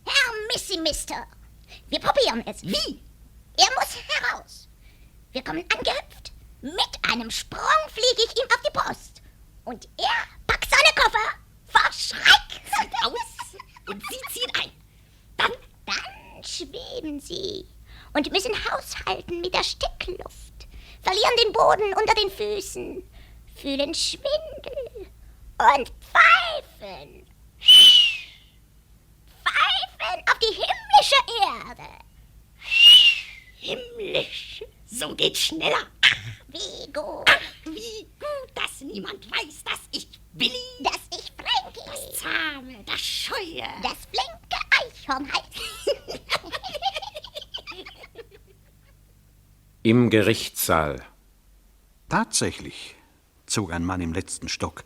Herr Missy-Mister. Wir probieren es. Wie? Er muss heraus. Wir kommen angehüpft. Mit einem Sprung fliege ich ihm auf die Brust. Und er packt seine Koffer. Vor Schreck. Zieht aus und Sie ziehen ein. Dann schweben sie und müssen haushalten mit der Steckluft, verlieren den Boden unter den Füßen, fühlen Schwindel und pfeifen. Pfeifen auf die himmlische Erde. Himmlisch, so geht's schneller. Ach, wie gut. Ach, wie gut, dass niemand weiß, dass ich Billy, dass ich Frankie, das Zahme, das Scheue, das flinke Eichhorn heißt. Im Gerichtssaal. Tatsächlich zog ein Mann im letzten Stock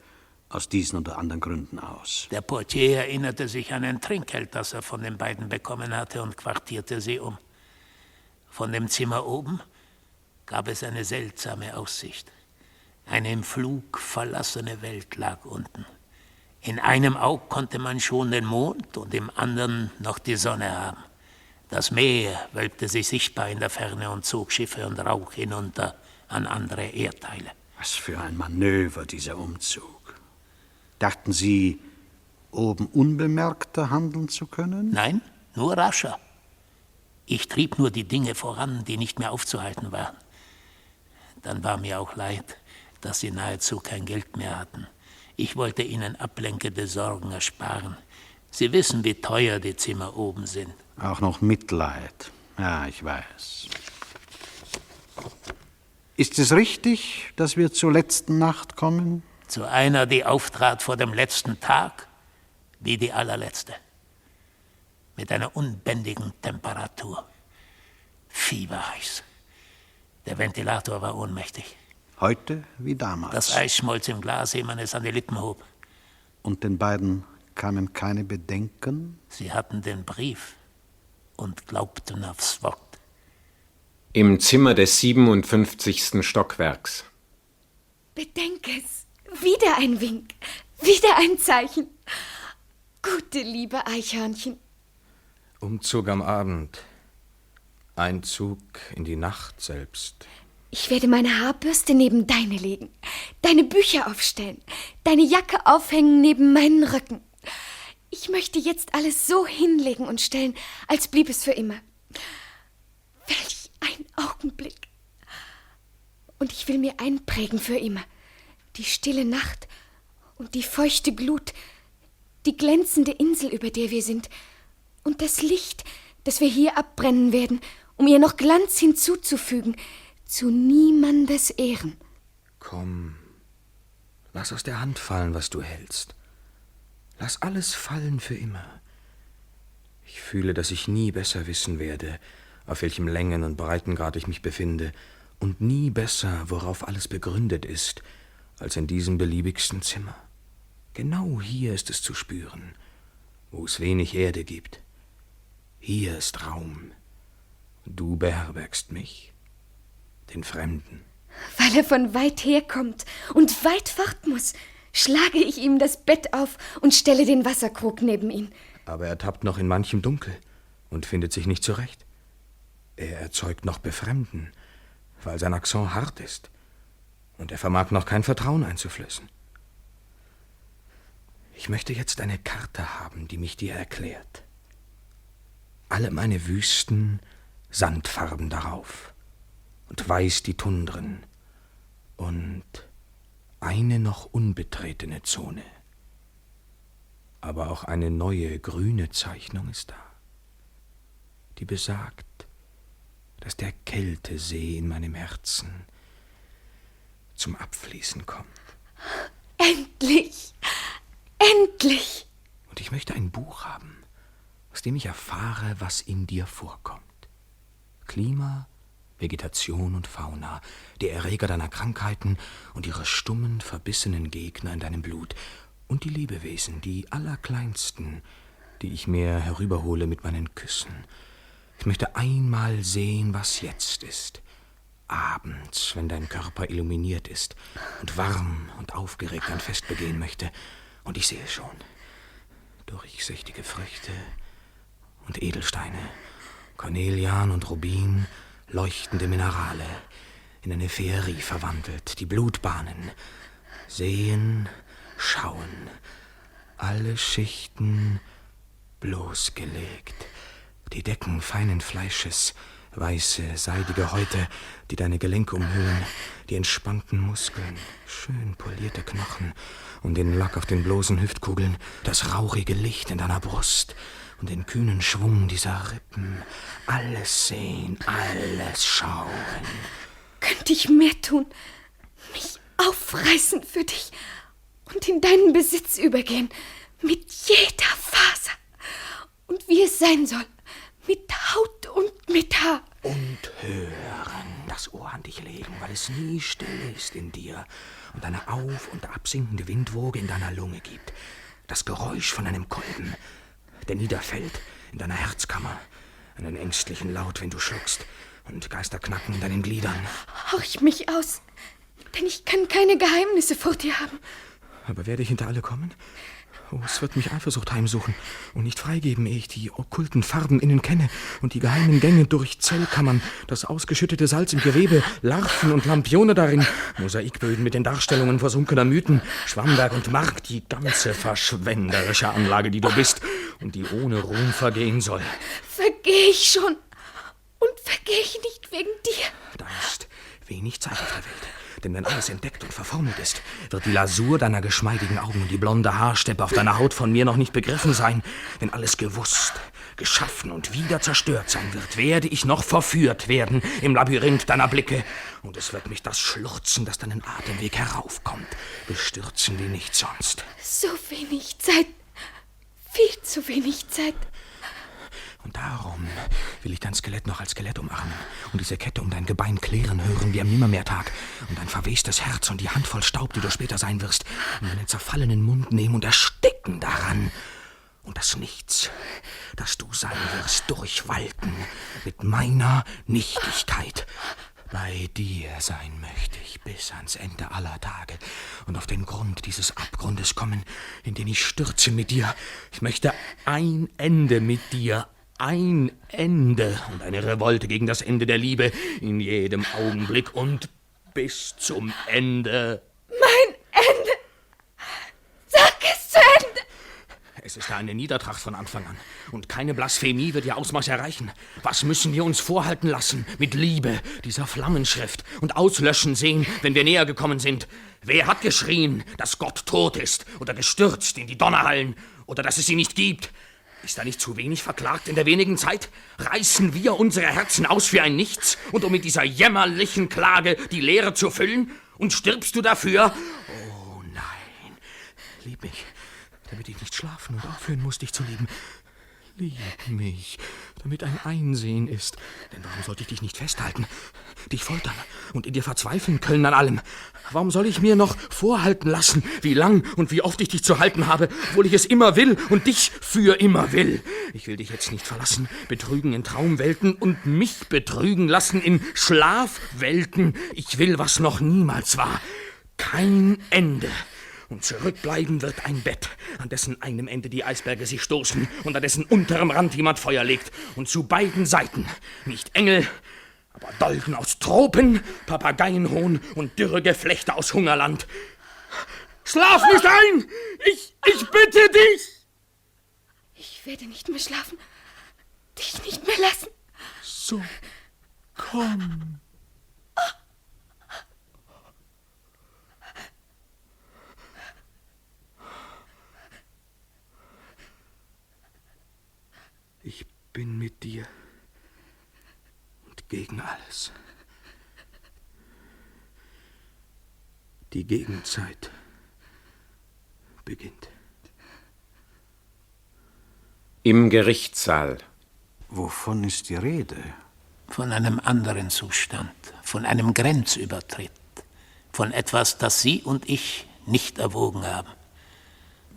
aus diesen oder anderen Gründen aus. Der Portier erinnerte sich an ein Trinkgeld, das er von den beiden bekommen hatte, und quartierte sie um. Von dem Zimmer oben gab es eine seltsame Aussicht. Eine im Flug verlassene Welt lag unten. In einem Auge konnte man schon den Mond und im anderen noch die Sonne haben. Das Meer wölbte sich sichtbar in der Ferne und zog Schiffe und Rauch hinunter an andere Erdteile. Was für ein Manöver, dieser Umzug. Dachten Sie, oben unbemerkter handeln zu können? Nein, nur rascher. Ich trieb nur die Dinge voran, die nicht mehr aufzuhalten waren. Dann war mir auch leid, dass sie nahezu kein Geld mehr hatten. Ich wollte ihnen ablenkende Sorgen ersparen. Sie wissen, wie teuer die Zimmer oben sind. Auch noch Mitleid. Ja, ich weiß. Ist es richtig, dass wir zur letzten Nacht kommen? Zu einer, die auftrat vor dem letzten Tag, wie die allerletzte. Mit einer unbändigen Temperatur. Fieberheiß. Der Ventilator war ohnmächtig. Heute wie damals. Das Eis schmolz im Glas, ehe man es an die Lippen hob. Und den beiden kamen keine Bedenken? Sie hatten den Brief und glaubten aufs Wort. Im Zimmer des 57. Stockwerks. Bedenk es. Wieder ein Wink. Wieder ein Zeichen. Gute liebe Eichhörnchen. Umzug am Abend. Einzug in die Nacht selbst. Ich werde meine Haarbürste neben deine legen, deine Bücher aufstellen, deine Jacke aufhängen neben meinen Rücken. Ich möchte jetzt alles so hinlegen und stellen, als blieb es für immer. Welch ein Augenblick. Und ich will mir einprägen für immer. Die stille Nacht und die feuchte Glut, die glänzende Insel, über der wir sind, und das Licht, das wir hier abbrennen werden, um ihr noch Glanz hinzuzufügen, zu niemandes Ehren. Komm, lass aus der Hand fallen, was du hältst. Lass alles fallen für immer. Ich fühle, dass ich nie besser wissen werde, auf welchem Längen- und Breitengrad ich mich befinde, und nie besser, worauf alles begründet ist, als in diesem beliebigsten Zimmer. Genau hier ist es zu spüren, wo es wenig Erde gibt. Hier ist Raum. Du beherbergst mich. Den Fremden. Weil er von weit herkommt und weit fort muss, schlage ich ihm das Bett auf und stelle den Wasserkrug neben ihn. Aber er tappt noch in manchem Dunkel und findet sich nicht zurecht. Er erzeugt noch Befremden, weil sein Akzent hart ist. Und er vermag noch kein Vertrauen einzuflößen. Ich möchte jetzt eine Karte haben, die mich dir erklärt. alle meine Wüsten Sandfarben darauf und weiß die Tundren und eine noch unbetretene Zone. Aber auch eine neue grüne Zeichnung ist da, die besagt, dass der Kältesee in meinem Herzen zum Abfließen kommt. Endlich! Endlich! Und ich möchte ein Buch haben, aus dem ich erfahre, was in dir vorkommt. Klima, Vegetation und Fauna, die Erreger deiner Krankheiten und ihre stummen, verbissenen Gegner in deinem Blut und die Lebewesen, die allerkleinsten, die ich mir herüberhole mit meinen Küssen. Ich möchte einmal sehen, was jetzt ist. Abends, wenn dein Körper illuminiert ist und warm und aufgeregt ein Fest begehen möchte. Und ich sehe schon durchsichtige Früchte und Edelsteine, Cornelian und Rubin, leuchtende Minerale, in eine Feerie verwandelt, die Blutbahnen, sehen, schauen, alle Schichten bloßgelegt, die Decken feinen Fleisches, weiße, seidige Häute, die deine Gelenke umhüllen, die entspannten Muskeln, schön polierte Knochen und den Lack auf den bloßen Hüftkugeln, das rauchige Licht in deiner Brust und den kühnen Schwung dieser Rippen. Alles sehen, alles schauen. Könnte ich mehr tun, mich aufreißen für dich und in deinen Besitz übergehen, mit jeder Faser und wie es sein soll, mit Haut und mit Haar. Und hören, das Ohr an dich legen, weil es nie still ist in dir und eine auf- und absinkende Windwoge in deiner Lunge gibt. Das Geräusch von einem Kolben, der niederfällt in deiner Herzkammer, einen ängstlichen Laut, wenn du schluckst, und Geisterknacken in deinen Gliedern. Horch mich aus, denn ich kann keine Geheimnisse vor dir haben. Aber werde ich hinter alle kommen? Oh, es wird mich Eifersucht heimsuchen und nicht freigeben, ehe ich die okkulten Farben innen kenne und die geheimen Gänge durch Zellkammern, das ausgeschüttete Salz im Gewebe, Larven und Lampione darin, Mosaikböden mit den Darstellungen versunkener Mythen, Schwamberg und Mark, die ganze verschwenderische Anlage, die du bist und die ohne Ruhm vergehen soll. Vergeh ich schon und vergeh ich nicht wegen dir. Da ist wenig Zeit auf der Welt. Denn wenn alles entdeckt und verformelt ist, wird die Lasur deiner geschmeidigen Augen und die blonde Haarsteppe auf deiner Haut von mir noch nicht begriffen sein. Wenn alles gewusst, geschaffen und wieder zerstört sein wird, werde ich noch verführt werden im Labyrinth deiner Blicke. Und es wird mich das Schluchzen, das deinen Atemweg heraufkommt, bestürzen wie nichts sonst. So wenig Zeit, viel zu wenig Zeit. Und darum will ich dein Skelett noch als Skelett umarmen und diese Kette um dein Gebein klirren hören wie am Nimmermehrtag und dein verwestes Herz und die Handvoll Staub, die du später sein wirst, in deinen zerfallenen Mund nehmen und ersticken daran. Und das Nichts, das du sein wirst, durchwalten mit meiner Nichtigkeit. Bei dir sein möchte ich bis ans Ende aller Tage und auf den Grund dieses Abgrundes kommen, in den ich stürze mit dir. Ich möchte ein Ende mit dir. Ein Ende und eine Revolte gegen das Ende der Liebe in jedem Augenblick und bis zum Ende. Mein Ende! Sag es zu Ende! Es ist eine Niedertracht von Anfang an und keine Blasphemie wird ihr Ausmaß erreichen. Was müssen wir uns vorhalten lassen mit Liebe, dieser Flammenschrift und auslöschen sehen, wenn wir näher gekommen sind? Wer hat geschrien, dass Gott tot ist oder gestürzt in die Donnerhallen oder dass es sie nicht gibt? Ist da nicht zu wenig verklagt in der wenigen Zeit? Reißen wir unsere Herzen aus für ein Nichts und um mit dieser jämmerlichen Klage die Leere zu füllen? Und stirbst du dafür? Oh nein, lieb mich, damit ich nicht schlafen und aufhören muss, dich zu lieben. Lieb mich, damit ein Einsehen ist. Denn warum sollte ich dich nicht festhalten, dich foltern und in dir verzweifeln können an allem? Warum soll ich mir noch vorhalten lassen, wie lang und wie oft ich dich zu halten habe, obwohl ich es immer will und dich für immer will? Ich will dich jetzt nicht verlassen, betrügen in Traumwelten und mich betrügen lassen in Schlafwelten. Ich will, was noch niemals war. Kein Ende. Und zurückbleiben wird ein Bett, an dessen einem Ende die Eisberge sich stoßen und an dessen unterem Rand jemand Feuer legt. Und zu beiden Seiten nicht Engel, aber Dolden aus Tropen, Papageienhohn und dürre Geflechte aus Hungerland. Schlaf nicht ein! Ich bitte dich! Ich werde nicht mehr schlafen. dich nicht mehr lassen. So, komm. Ich bin mit dir und gegen alles. Die Gegenzeit beginnt. Im Gerichtssaal. Wovon ist die Rede? Von einem anderen Zustand, von einem Grenzübertritt, von etwas, das Sie und ich nicht erwogen haben.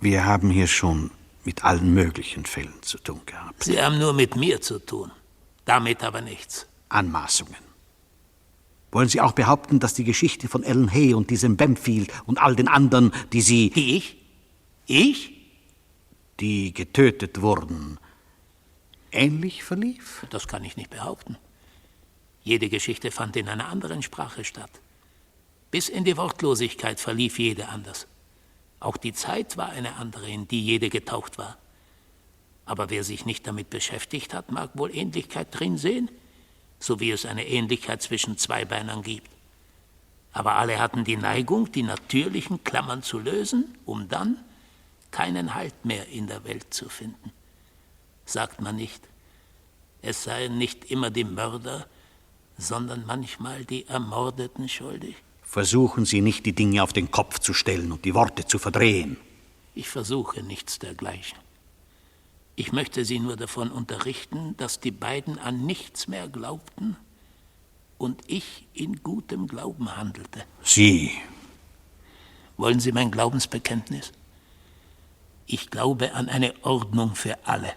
Wir haben hier schon mit allen möglichen Fällen zu tun gehabt. Sie haben nur mit mir zu tun, damit aber nichts. Anmaßungen. Wollen Sie auch behaupten, dass die Geschichte von Ellen Hay und diesem Bamfield und all den anderen, die Sie... Ich? Ich? Die getötet wurden, ähnlich verlief? Das kann ich nicht behaupten. Jede Geschichte fand in einer anderen Sprache statt. Bis in die Wortlosigkeit verlief jede anders. Auch die Zeit war eine andere, in die jede getaucht war. Aber wer sich nicht damit beschäftigt hat, mag wohl Ähnlichkeit drin sehen, so wie es eine Ähnlichkeit zwischen Zweibeinern gibt. Aber alle hatten die Neigung, die natürlichen Klammern zu lösen, um dann keinen Halt mehr in der Welt zu finden. Sagt man nicht, es seien nicht immer die Mörder, sondern manchmal die Ermordeten schuldig? Versuchen Sie nicht, die Dinge auf den Kopf zu stellen und die Worte zu verdrehen. Ich versuche nichts dergleichen. Ich möchte Sie nur davon unterrichten, dass die beiden an nichts mehr glaubten und ich in gutem Glauben handelte. Sie? Wollen Sie mein Glaubensbekenntnis? Ich glaube an eine Ordnung für alle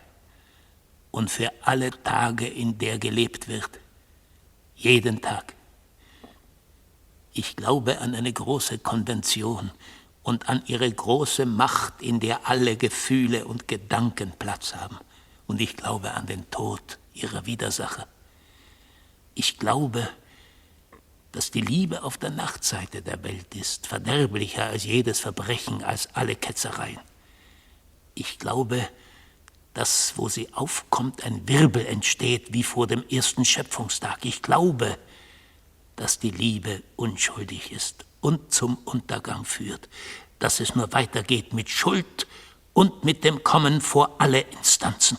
und für alle Tage, in der gelebt wird. Jeden Tag. Ich glaube an eine große Konvention und an ihre große Macht, in der alle Gefühle und Gedanken Platz haben. Und ich glaube an den Tod ihrer Widersacher. Ich glaube, dass die Liebe auf der Nachtseite der Welt ist, verderblicher als jedes Verbrechen, als alle Ketzereien. Ich glaube, dass, wo sie aufkommt, ein Wirbel entsteht, wie vor dem ersten Schöpfungstag. Ich glaube, dass die Liebe unschuldig ist und zum Untergang führt, dass es nur weitergeht mit Schuld und mit dem Kommen vor alle Instanzen.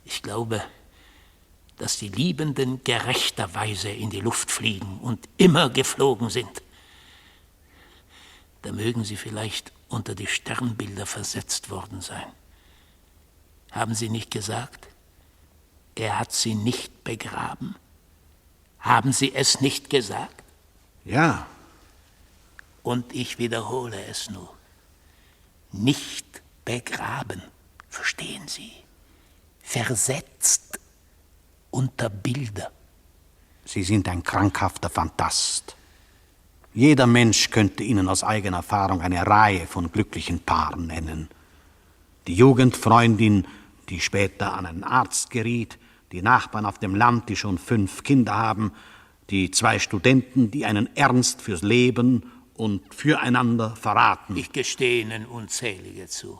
Ich glaube, dass die Liebenden gerechterweise in die Luft fliegen und immer geflogen sind. Da mögen sie vielleicht unter die Sternbilder versetzt worden sein. Haben Sie nicht gesagt, er hat sie nicht begraben? Haben Sie es nicht gesagt? Ja. Und ich wiederhole es nur. Nicht begraben, verstehen Sie? Versetzt unter Bilder. Sie sind ein krankhafter Phantast. Jeder Mensch könnte Ihnen aus eigener Erfahrung eine Reihe von glücklichen Paaren nennen. Die Jugendfreundin, die später an einen Arzt geriet, die Nachbarn auf dem Land, die schon 5 Kinder haben, die 2 Studenten, die einen Ernst fürs Leben und füreinander verraten. Ich gestehe Ihnen unzählige zu.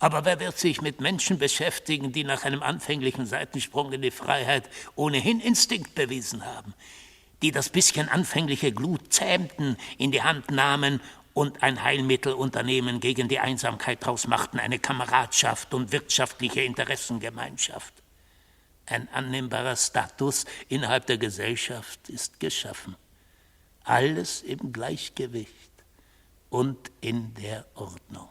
Aber wer wird sich mit Menschen beschäftigen, die nach einem anfänglichen Seitensprung in die Freiheit ohnehin Instinkt bewiesen haben, die das bisschen anfängliche Glut zähmten, in die Hand nahmen und ein Heilmittelunternehmen gegen die Einsamkeit draus machten, eine Kameradschaft und wirtschaftliche Interessengemeinschaft. Ein annehmbarer Status innerhalb der Gesellschaft ist geschaffen. Alles im Gleichgewicht und in der Ordnung.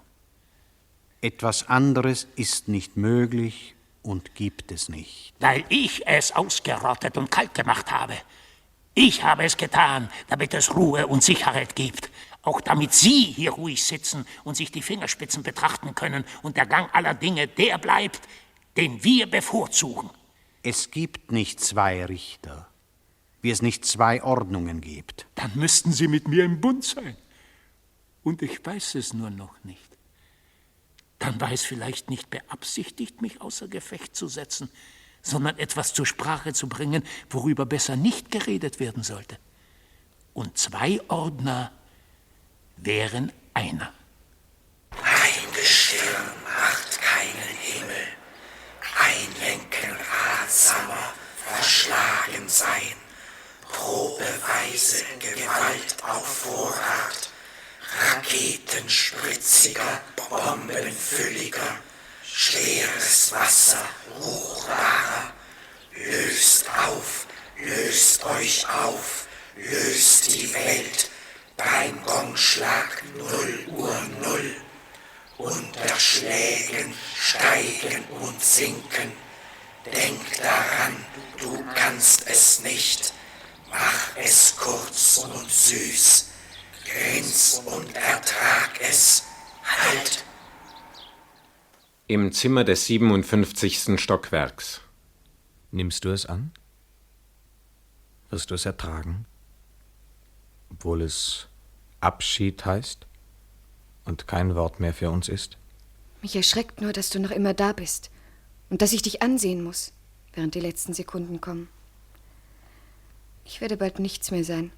Etwas anderes ist nicht möglich und gibt es nicht. Weil ich es ausgerottet und kalt gemacht habe. Ich habe es getan, damit es Ruhe und Sicherheit gibt. Auch damit Sie hier ruhig sitzen und sich die Fingerspitzen betrachten können und der Gang aller Dinge der bleibt, den wir bevorzugen. Es gibt nicht 2 Richter, wie es nicht 2 Ordnungen gibt. Dann müssten Sie mit mir im Bund sein. Und ich weiß es nur noch nicht. Dann war es vielleicht nicht beabsichtigt, mich außer Gefecht zu setzen, sondern etwas zur Sprache zu bringen, worüber besser nicht geredet werden sollte. Und 2 Ordner wären einer. Ein Gestirn macht keinen Himmel, ein raketenspritziger, bombenfülliger, schweres Wasser, ruchbarer. Löst auf, löst euch auf, löst die Welt, beim Gongschlag 0 Uhr 0. Unter Schlägen steigen und sinken. Denk daran, du kannst es nicht. Mach es kurz und süß. Grins und ertrag es. Halt! Im Zimmer des 57. Stockwerks. Nimmst du es an? Wirst du es ertragen? Obwohl es Abschied heißt und kein Wort mehr für uns ist? Mich erschreckt nur, dass du noch immer da bist und dass ich dich ansehen muss, während die letzten Sekunden kommen. Ich werde bald nichts mehr sein.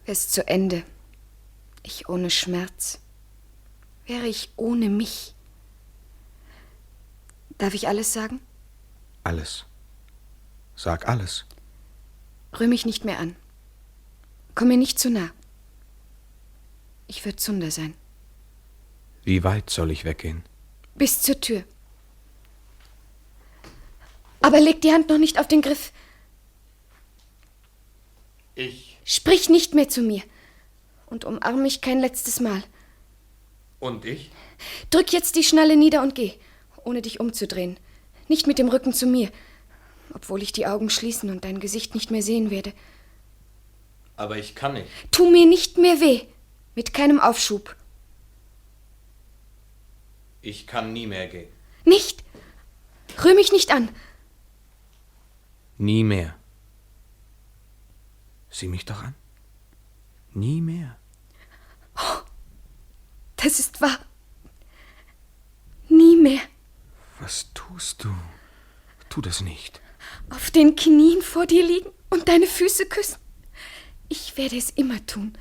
Wäre es zu Ende, ich ohne Schmerz, wäre ich ohne mich. Darf ich alles sagen? Alles. Sag alles. Rühr mich nicht mehr an. Komm mir nicht zu nah. Ich würde Zunder sein. Wie weit soll ich weggehen? Bis zur Tür. Aber leg die Hand noch nicht auf den Griff. Sprich nicht mehr zu mir und umarm mich kein letztes Mal. Und ich? Drück jetzt die Schnalle nieder und geh, ohne dich umzudrehen. Nicht mit dem Rücken zu mir, obwohl ich die Augen schließen und dein Gesicht nicht mehr sehen werde. Aber ich kann nicht. Tu mir nicht mehr weh, mit keinem Aufschub. Ich kann nie mehr gehen. Nicht! Rühr mich nicht an. Nie mehr. Sieh mich doch an. Nie mehr. Oh, das ist wahr. Nie mehr. Was tust du? Tu das nicht. Auf den Knien vor dir liegen und deine Füße küssen. Ich werde es immer tun.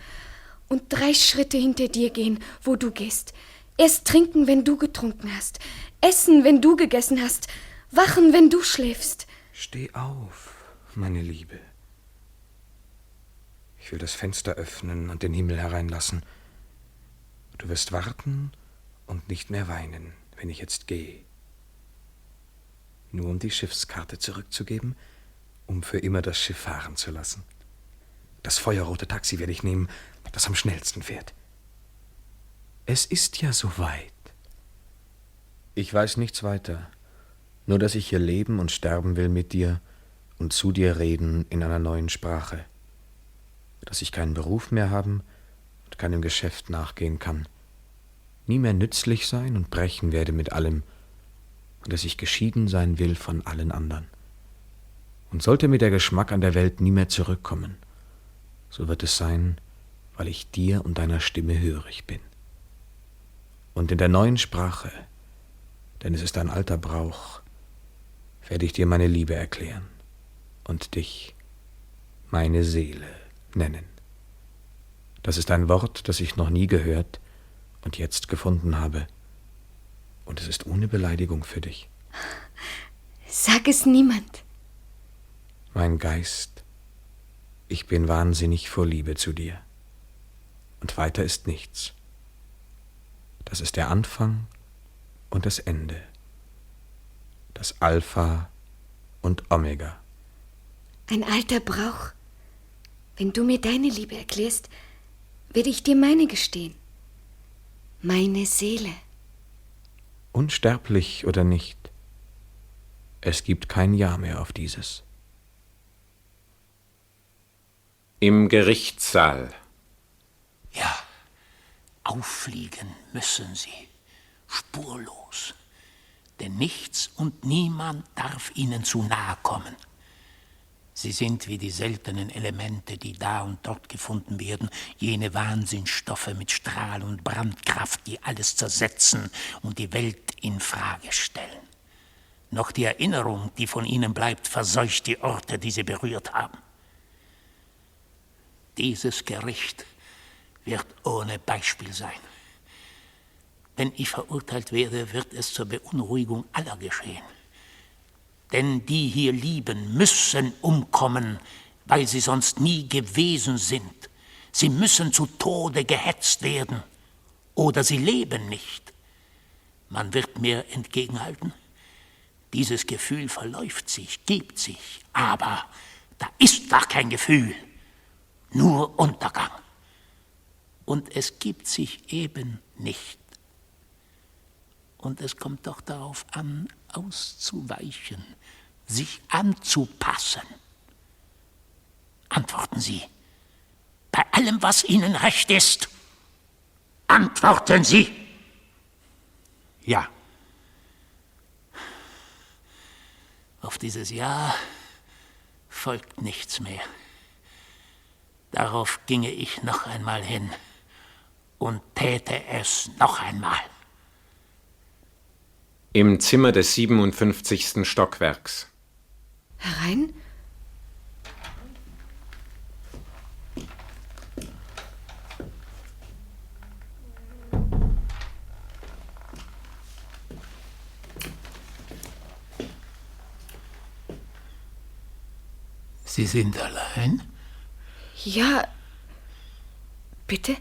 Und 3 Schritte hinter dir gehen, wo du gehst. Erst trinken, wenn du getrunken hast. Essen, wenn du gegessen hast. Wachen, wenn du schläfst. Steh auf, meine Liebe. Ich will das Fenster öffnen und den Himmel hereinlassen. Du wirst warten und nicht mehr weinen, wenn ich jetzt gehe. Nur um die Schiffskarte zurückzugeben, um für immer das Schiff fahren zu lassen. Das feuerrote Taxi werde ich nehmen, das am schnellsten fährt. Es ist ja so weit. Ich weiß nichts weiter, nur dass ich hier leben und sterben will mit dir und zu dir reden in einer neuen Sprache. Dass ich keinen Beruf mehr haben und keinem Geschäft nachgehen kann, nie mehr nützlich sein und brechen werde mit allem, und dass ich geschieden sein will von allen anderen. Und sollte mir der Geschmack an der Welt nie mehr zurückkommen, so wird es sein, weil ich dir und deiner Stimme hörig bin. Und in der neuen Sprache, denn es ist ein alter Brauch, werde ich dir meine Liebe erklären und dich meine Seele nennen. Das ist ein Wort, das ich noch nie gehört und jetzt gefunden habe. Und es ist ohne Beleidigung für dich. Sag es niemand. Mein Geist, ich bin wahnsinnig vor Liebe zu dir. Und weiter ist nichts. Das ist der Anfang und das Ende. Das Alpha und Omega. Ein alter Brauch. Wenn du mir deine Liebe erklärst, werde ich dir meine gestehen. Meine Seele. Unsterblich oder nicht, es gibt kein Ja mehr auf dieses. Im Gerichtssaal. Ja, auffliegen müssen sie, spurlos. Denn nichts und niemand darf ihnen zu nahe kommen. Sie sind wie die seltenen Elemente, die da und dort gefunden werden, jene Wahnsinnsstoffe mit Strahl- und Brandkraft, die alles zersetzen und die Welt in Frage stellen. Noch die Erinnerung, die von ihnen bleibt, verseucht die Orte, die sie berührt haben. Dieses Gericht wird ohne Beispiel sein. Wenn ich verurteilt werde, wird es zur Beunruhigung aller geschehen. Denn die hier lieben, müssen umkommen, weil sie sonst nie gewesen sind. Sie müssen zu Tode gehetzt werden, oder sie leben nicht. Man wird mir entgegenhalten, dieses Gefühl verläuft sich, gibt sich, aber da ist gar kein Gefühl, nur Untergang. Und es gibt sich eben nicht. Und es kommt doch darauf an, auszuweichen, sich anzupassen. Antworten Sie, bei allem, was Ihnen recht ist, antworten Sie. Ja. Auf dieses Ja folgt nichts mehr. Darauf ginge ich noch einmal hin und täte es noch einmal. Im Zimmer des 57. Stockwerks. Herein? Sie sind allein? Ja. Bitte?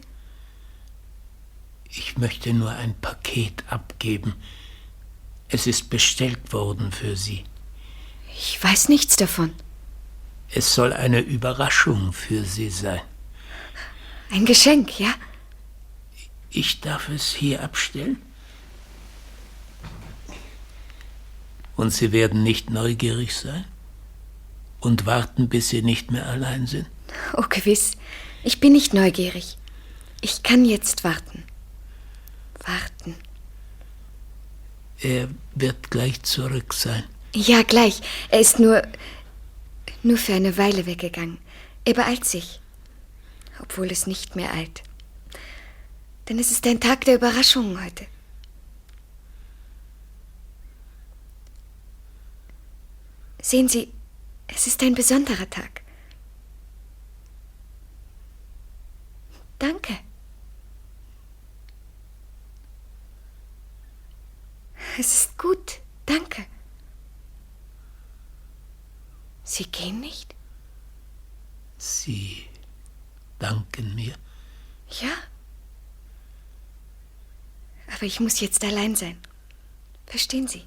Ich möchte nur ein Paket abgeben. Es ist bestellt worden für Sie. Ich weiß nichts davon. Es soll eine Überraschung für Sie sein. Ein Geschenk, ja? Ich darf es hier abstellen? Und Sie werden nicht neugierig sein? Und warten, bis Sie nicht mehr allein sind? Oh, gewiss. Ich bin nicht neugierig. Ich kann jetzt warten. Warten. Er wird gleich zurück sein. Ja, gleich. Er ist nur für eine Weile weggegangen. Er beeilt sich. Obwohl es nicht mehr eilt. Denn es ist ein Tag der Überraschungen heute. Sehen Sie, es ist ein besonderer Tag. Danke. Es ist gut, danke. Sie gehen nicht? Sie danken mir? Ja. Aber ich muss jetzt allein sein. Verstehen Sie?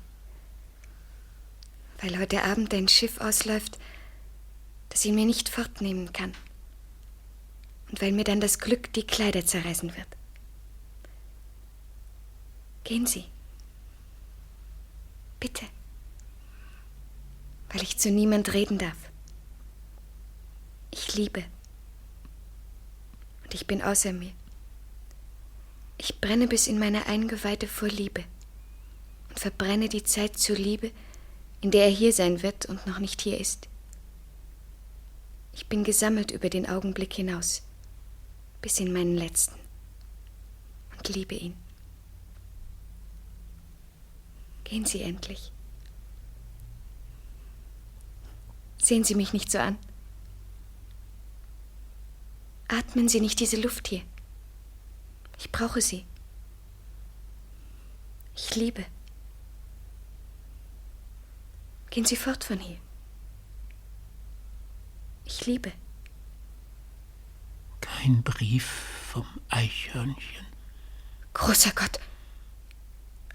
Weil heute Abend ein Schiff ausläuft, das ihn mir nicht fortnehmen kann. Und weil mir dann das Glück die Kleider zerreißen wird. Gehen Sie. Bitte. Weil ich zu niemand reden darf. Ich liebe. Und ich bin außer mir. Ich brenne bis in meine Eingeweide vor Liebe und verbrenne die Zeit zur Liebe, in der er hier sein wird und noch nicht hier ist. Ich bin gesammelt über den Augenblick hinaus, bis in meinen letzten, und liebe ihn. Gehen Sie endlich. Sehen Sie mich nicht so an. Atmen Sie nicht diese Luft hier. Ich brauche sie. Ich liebe. Gehen Sie fort von hier. Ich liebe. Kein Brief vom Eichhörnchen. Großer Gott.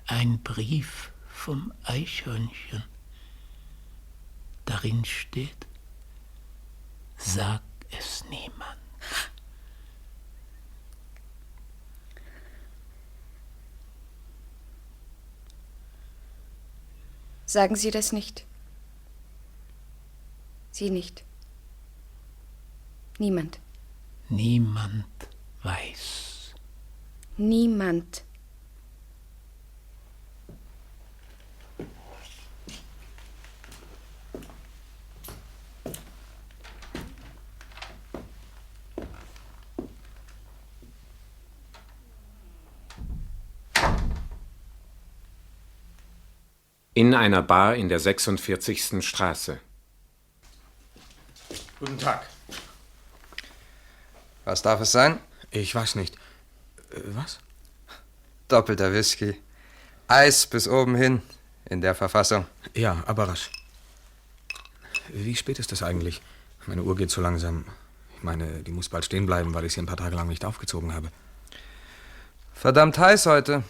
Ein Brief vom Eichhörnchen. Darin steht, sag es niemand. Sagen Sie das nicht. Sie nicht. Niemand. Niemand weiß. Niemand. In einer Bar in der 46. Straße. Guten Tag. Was darf es sein? Ich weiß nicht. Was? Doppelter Whisky. Eis bis oben hin, in der Verfassung. Ja, aber rasch. Wie spät ist es eigentlich? Meine Uhr geht so langsam. Ich meine, die muss bald stehen bleiben, weil ich sie ein paar Tage lang nicht aufgezogen habe. Verdammt heiß heute.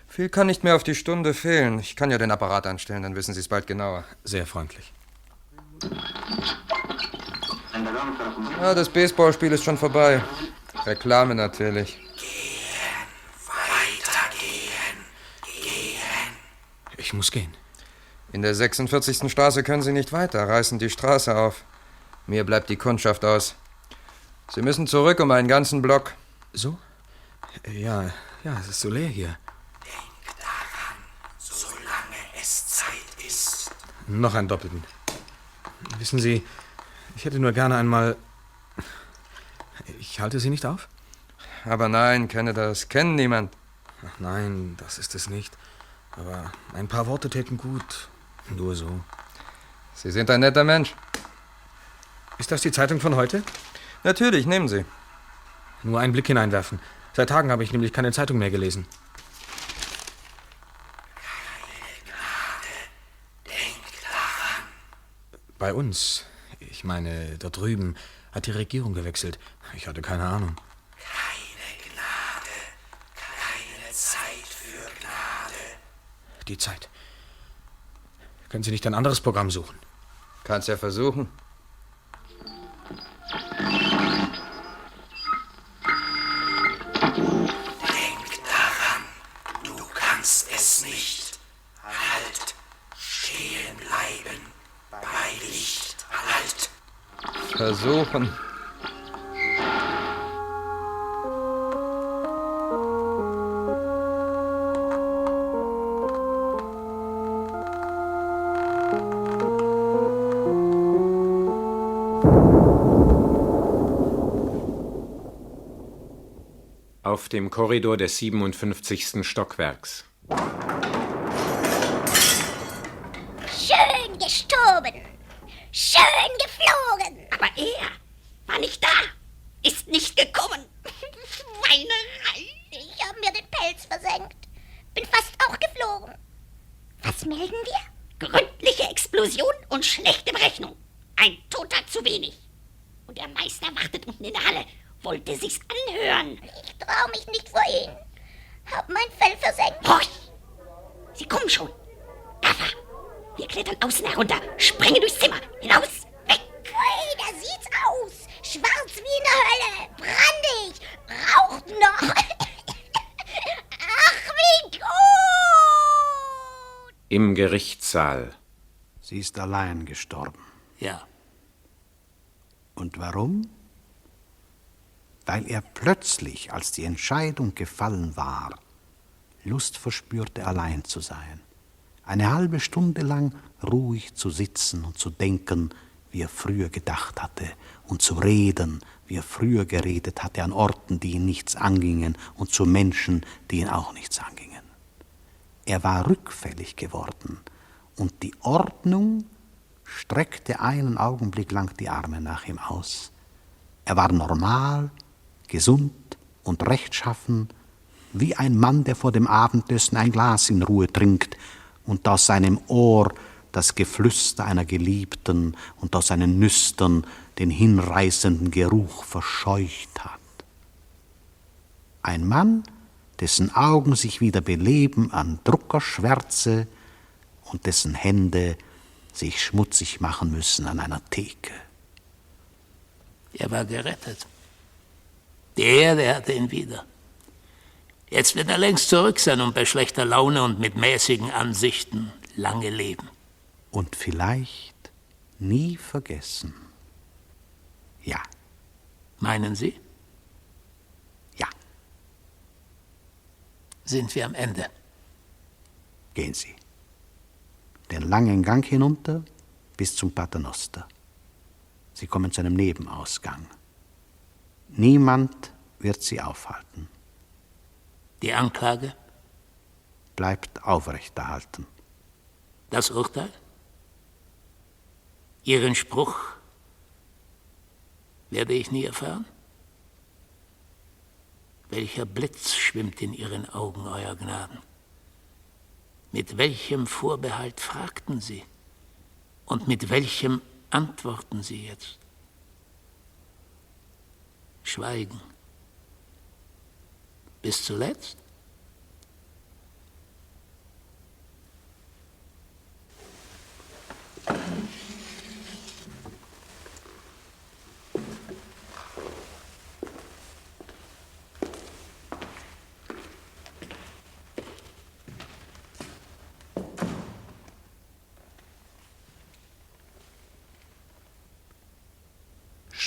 Viel kann nicht mehr auf die Stunde fehlen. Ich kann ja den Apparat anstellen, dann wissen Sie es bald genauer. Sehr freundlich. Ja, das Baseballspiel ist schon vorbei. Reklame natürlich. Ich muss gehen. In der 46. Straße können Sie nicht weiter, reißen die Straße auf. Mir bleibt die Kundschaft aus. Sie müssen zurück um einen ganzen Block. So? Ja, es ist so leer hier. Solange es Zeit ist. Noch einen doppelten. Wissen Sie, ich hätte nur gerne einmal... Ich halte Sie nicht auf? Aber nein, kenne das. Kennt niemand. Ach nein, das ist es nicht. Aber ein paar Worte täten gut. Nur so. Sie sind ein netter Mensch. Ist das die Zeitung von heute? Natürlich, nehmen Sie. Nur einen Blick hineinwerfen. Seit Tagen habe ich nämlich keine Zeitung mehr gelesen. Bei uns, ich meine, da drüben, hat die Regierung gewechselt. Ich hatte keine Ahnung. Keine Zeit für Gnade. Die Zeit. Können Sie nicht ein anderes Programm suchen? Kannst ja versuchen. Denk daran, du kannst es nicht. Halt, stehen bleiben, bei Licht, halt. Versuchen. Auf dem Korridor des 57. Stockwerks. Schön gestorben. Schön geflogen. Aber er war nicht da. Ist nicht gekommen. Weinerei. Ich habe mir den Pelz versenkt. Bin fast auch geflogen. Was melden wir? Gründliche Explosion und schlechte Berechnung. Ein Toter zu wenig. Und der Meister wartet unten in der Halle. Wollte sich's anhören. Ich trau mich nicht vor Ihnen. Hab mein Fell versenkt. Horch! Sie kommen schon. Gaffer, wir klettern außen herunter, springen durchs Zimmer, hinaus, weg. Ui, da sieht's aus. Schwarz wie in der Hölle. Brandig. Raucht noch. Ach, wie gut. Im Gerichtssaal. Sie ist allein gestorben. Ja. Und warum? Weil er plötzlich, als die Entscheidung gefallen war, Lust verspürte, allein zu sein. Eine halbe Stunde lang ruhig zu sitzen und zu denken, wie er früher gedacht hatte, und zu reden, wie er früher geredet hatte, an Orten, die ihn nichts angingen, und zu Menschen, die ihn auch nichts angingen. Er war rückfällig geworden, und die Ordnung streckte einen Augenblick lang die Arme nach ihm aus. Er war normal, gesund und rechtschaffen, wie ein Mann, der vor dem Abendessen ein Glas in Ruhe trinkt und aus seinem Ohr das Geflüster einer Geliebten und aus seinen Nüstern den hinreißenden Geruch verscheucht hat. Ein Mann, dessen Augen sich wieder beleben an Druckerschwärze und dessen Hände sich schmutzig machen müssen an einer Theke. Er war gerettet. Die Erde hatte ihn wieder. Jetzt wird er längst zurück sein und bei schlechter Laune und mit mäßigen Ansichten lange leben. Und vielleicht nie vergessen. Ja. Meinen Sie? Ja. Sind wir am Ende? Gehen Sie. Den langen Gang hinunter bis zum Paternoster. Sie kommen zu einem Nebenausgang. Niemand wird Sie aufhalten. Die Anklage? Bleibt aufrechterhalten. Das Urteil? Ihren Spruch werde ich nie erfahren? Welcher Blitz schwimmt in Ihren Augen, Euer Gnaden? Mit welchem Vorbehalt fragten Sie? Und mit welchem antworten Sie jetzt. Schweigen. Bis zuletzt?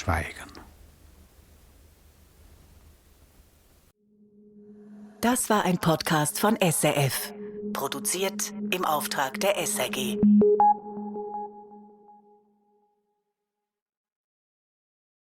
Schweigen. Das war ein Podcast von SRF, produziert im Auftrag der SRG.